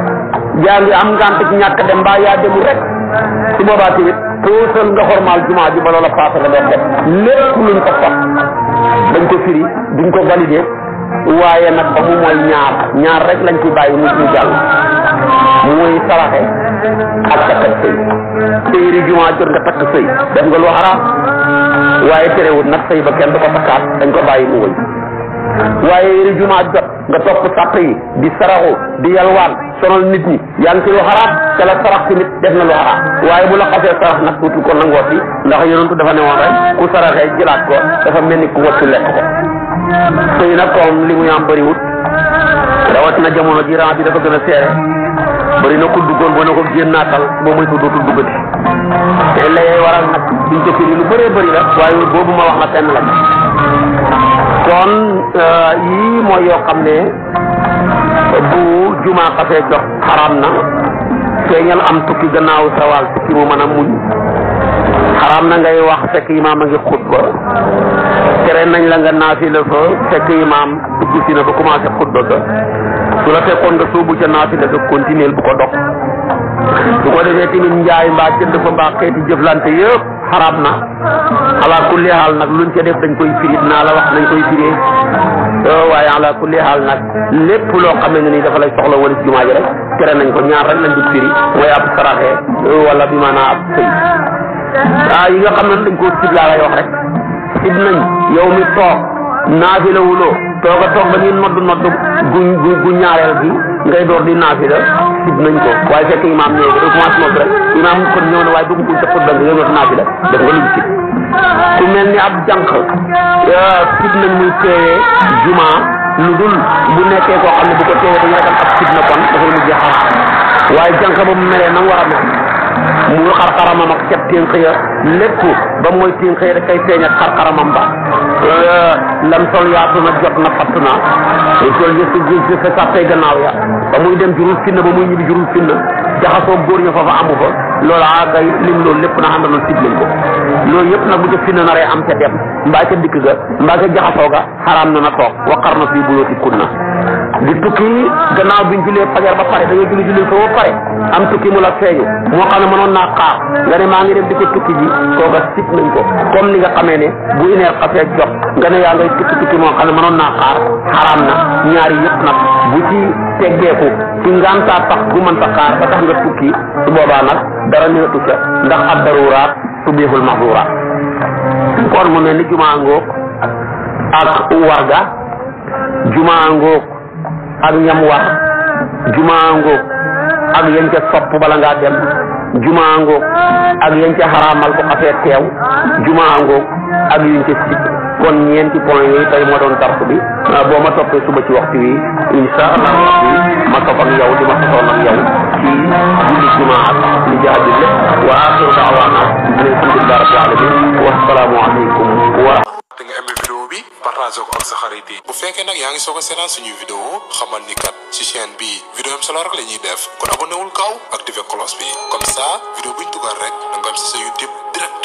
S2: yaa ngi am ngant ci ñàkk dem mbaa yaa demul rek su boobaa tamit póosal nga xormal jumaa ji ba loola paase nga doon def lépp luñ ko sax dañ ko firi duñ ko validé waaye nag ba mu mooy ñaar rek lañ ci bàyyi mu ci jàll muy saraxe ak takkat sëy téeri jumaa jot nga takk sëy def nga lu xaraam waaye terewut nag sëy ba kenn du ko takkaat dañ ko bàyyi mu wëy waaye yéri jumaa jot nga topp sàpp yi di saraxu di yalwaan sonal nit ñi yaa ngi ci lu xaraam te la sarax ci nit def na lu xaraam waaye bu la xasee sarax nag tuuti ko nangooti ndax yonentu dafa ne woon rek ku saraxee jëlaat ko dafa mel ni ku waccu lekk ko sëy nag comme li muy am bëriwut rawatina jamono ji ran bi dafa gën a seere bëri na ku duggoon ba na ko génnaatal boo muy ko dootul duggati te lay waral nag duñ ko firi lu bëree bëri la waaye boobu ma wax la fenn la kon yii mooy yoo xam ne bu jumaa xasee jox xaraam na feeñal am tukki gannaaw sawal tukki mu mën a muñ xaraam na ngay wax fekk imaam a ngi xutba tere nañ la nga naafila fa fekk imaam dugg si na ba commencé xutba ga su la fekkoon nga sóobu ca naafila ga continuer bu ko dog su ko defee tamit njaay mbaa jënd fa mbaa xeeti jëflante yëpp xaraam na ala kulli xaal nag luñ ca def dañ koy firi naa la wax nañ koy firee waaye ala kulli xaal nag lépp loo xamee ne ni dafa lay soxla wala jumaa ji rek tere nañ ko ñaar rek lañ dul firi mooy ab saraxe wala bi maanaam ab sëy yi nga xam ne dañ koo sib laa lay wax rek sib nañ yow mi toog naafila wuloo tooga toog ba ñuy nodd gu ñaareel gi ngay door di naafila sib nañ ko waaye fekk imaam ñëw ba commencé nodd rek imaam kon ñëw na waaye dugg buñ sa xutba nga yow naafila def nga luñ sib ku mel ni ab jànq sib nañ muy teewee juma lu dul bu nekkee koo xam ne bu ko teewee dañu ragal ab sib na kon dafay mujj xaraam waaye jànq ba mu melee nam war a mel mu xar-xaramam ak cet ténk ya lépp ba mooy ténk ya da kay feeñ ak xar-xaramam ba lam sol yaatu na jot na fatt na sol yëpp sa sàppee gannaaw ya ba muy dem jurul finna ba muy ñibbi jurul finna jaxasoo góor ña fa fa amu fa loolu kay lim loolu lépp na àndaloon sib lañ ko loolu yëpp nag bu ca finna naree am ca dem mbaa ca dikk ga mbaa ca jaxasoo ga xaraam na toog waqar na fii buyooti kunna di tukki gannaaw biñ julee fajar ba pare da ngay julli ko ba pare am tukki mu la feeñu moo xam ne mënoon naa xaar nga ne maa ngi dem di ko tukki ji kooga sib nañ ko comme ni nga xamee ne bu ineer xasee jot nga ne yaa ngay tukki moo xam ne mënoon naa xaar xaraam na ñaari yëpp nag bu ci teggeeku ci ngantaa tax gu mën ta xaar ba tax nga tukki su boobaa nag dara neetu ca ndax ab daruraat tubihul mahzuraat kon mu mel ni jumaa ngoog ak warga jumaa ngoog ak ñam war jumaa ngoog ak yañ ca sopp bala ngaa dem jumaa ngoog ak yañ ca xaraamal bu xasee teew jumaa ngoog ak yuñ ca sib kon ñeenti point yooyu tey moo doon dars bi boo ma toppee suba ci waxtu wi insha allah rabbi ma topp ak yow di ma sotoon ak yow ci julli jumaa ak li jaaju lépp wa axiru daawaana alhamdulilah rabbil alamin wa assalaamu aleykum wa
S3: da nga aimé vidéo bi partage ko ak sa xarit yi bu fekkee nag yaa ngi soog a seetaan suñuy vidéo xamal ni kat ci chaîne bi vidéo am solo rek la ñuy def kon abonné wul gaaw activé cloche bi comme ça vidéo buñ dugal rek da nga am si sa YouTube direct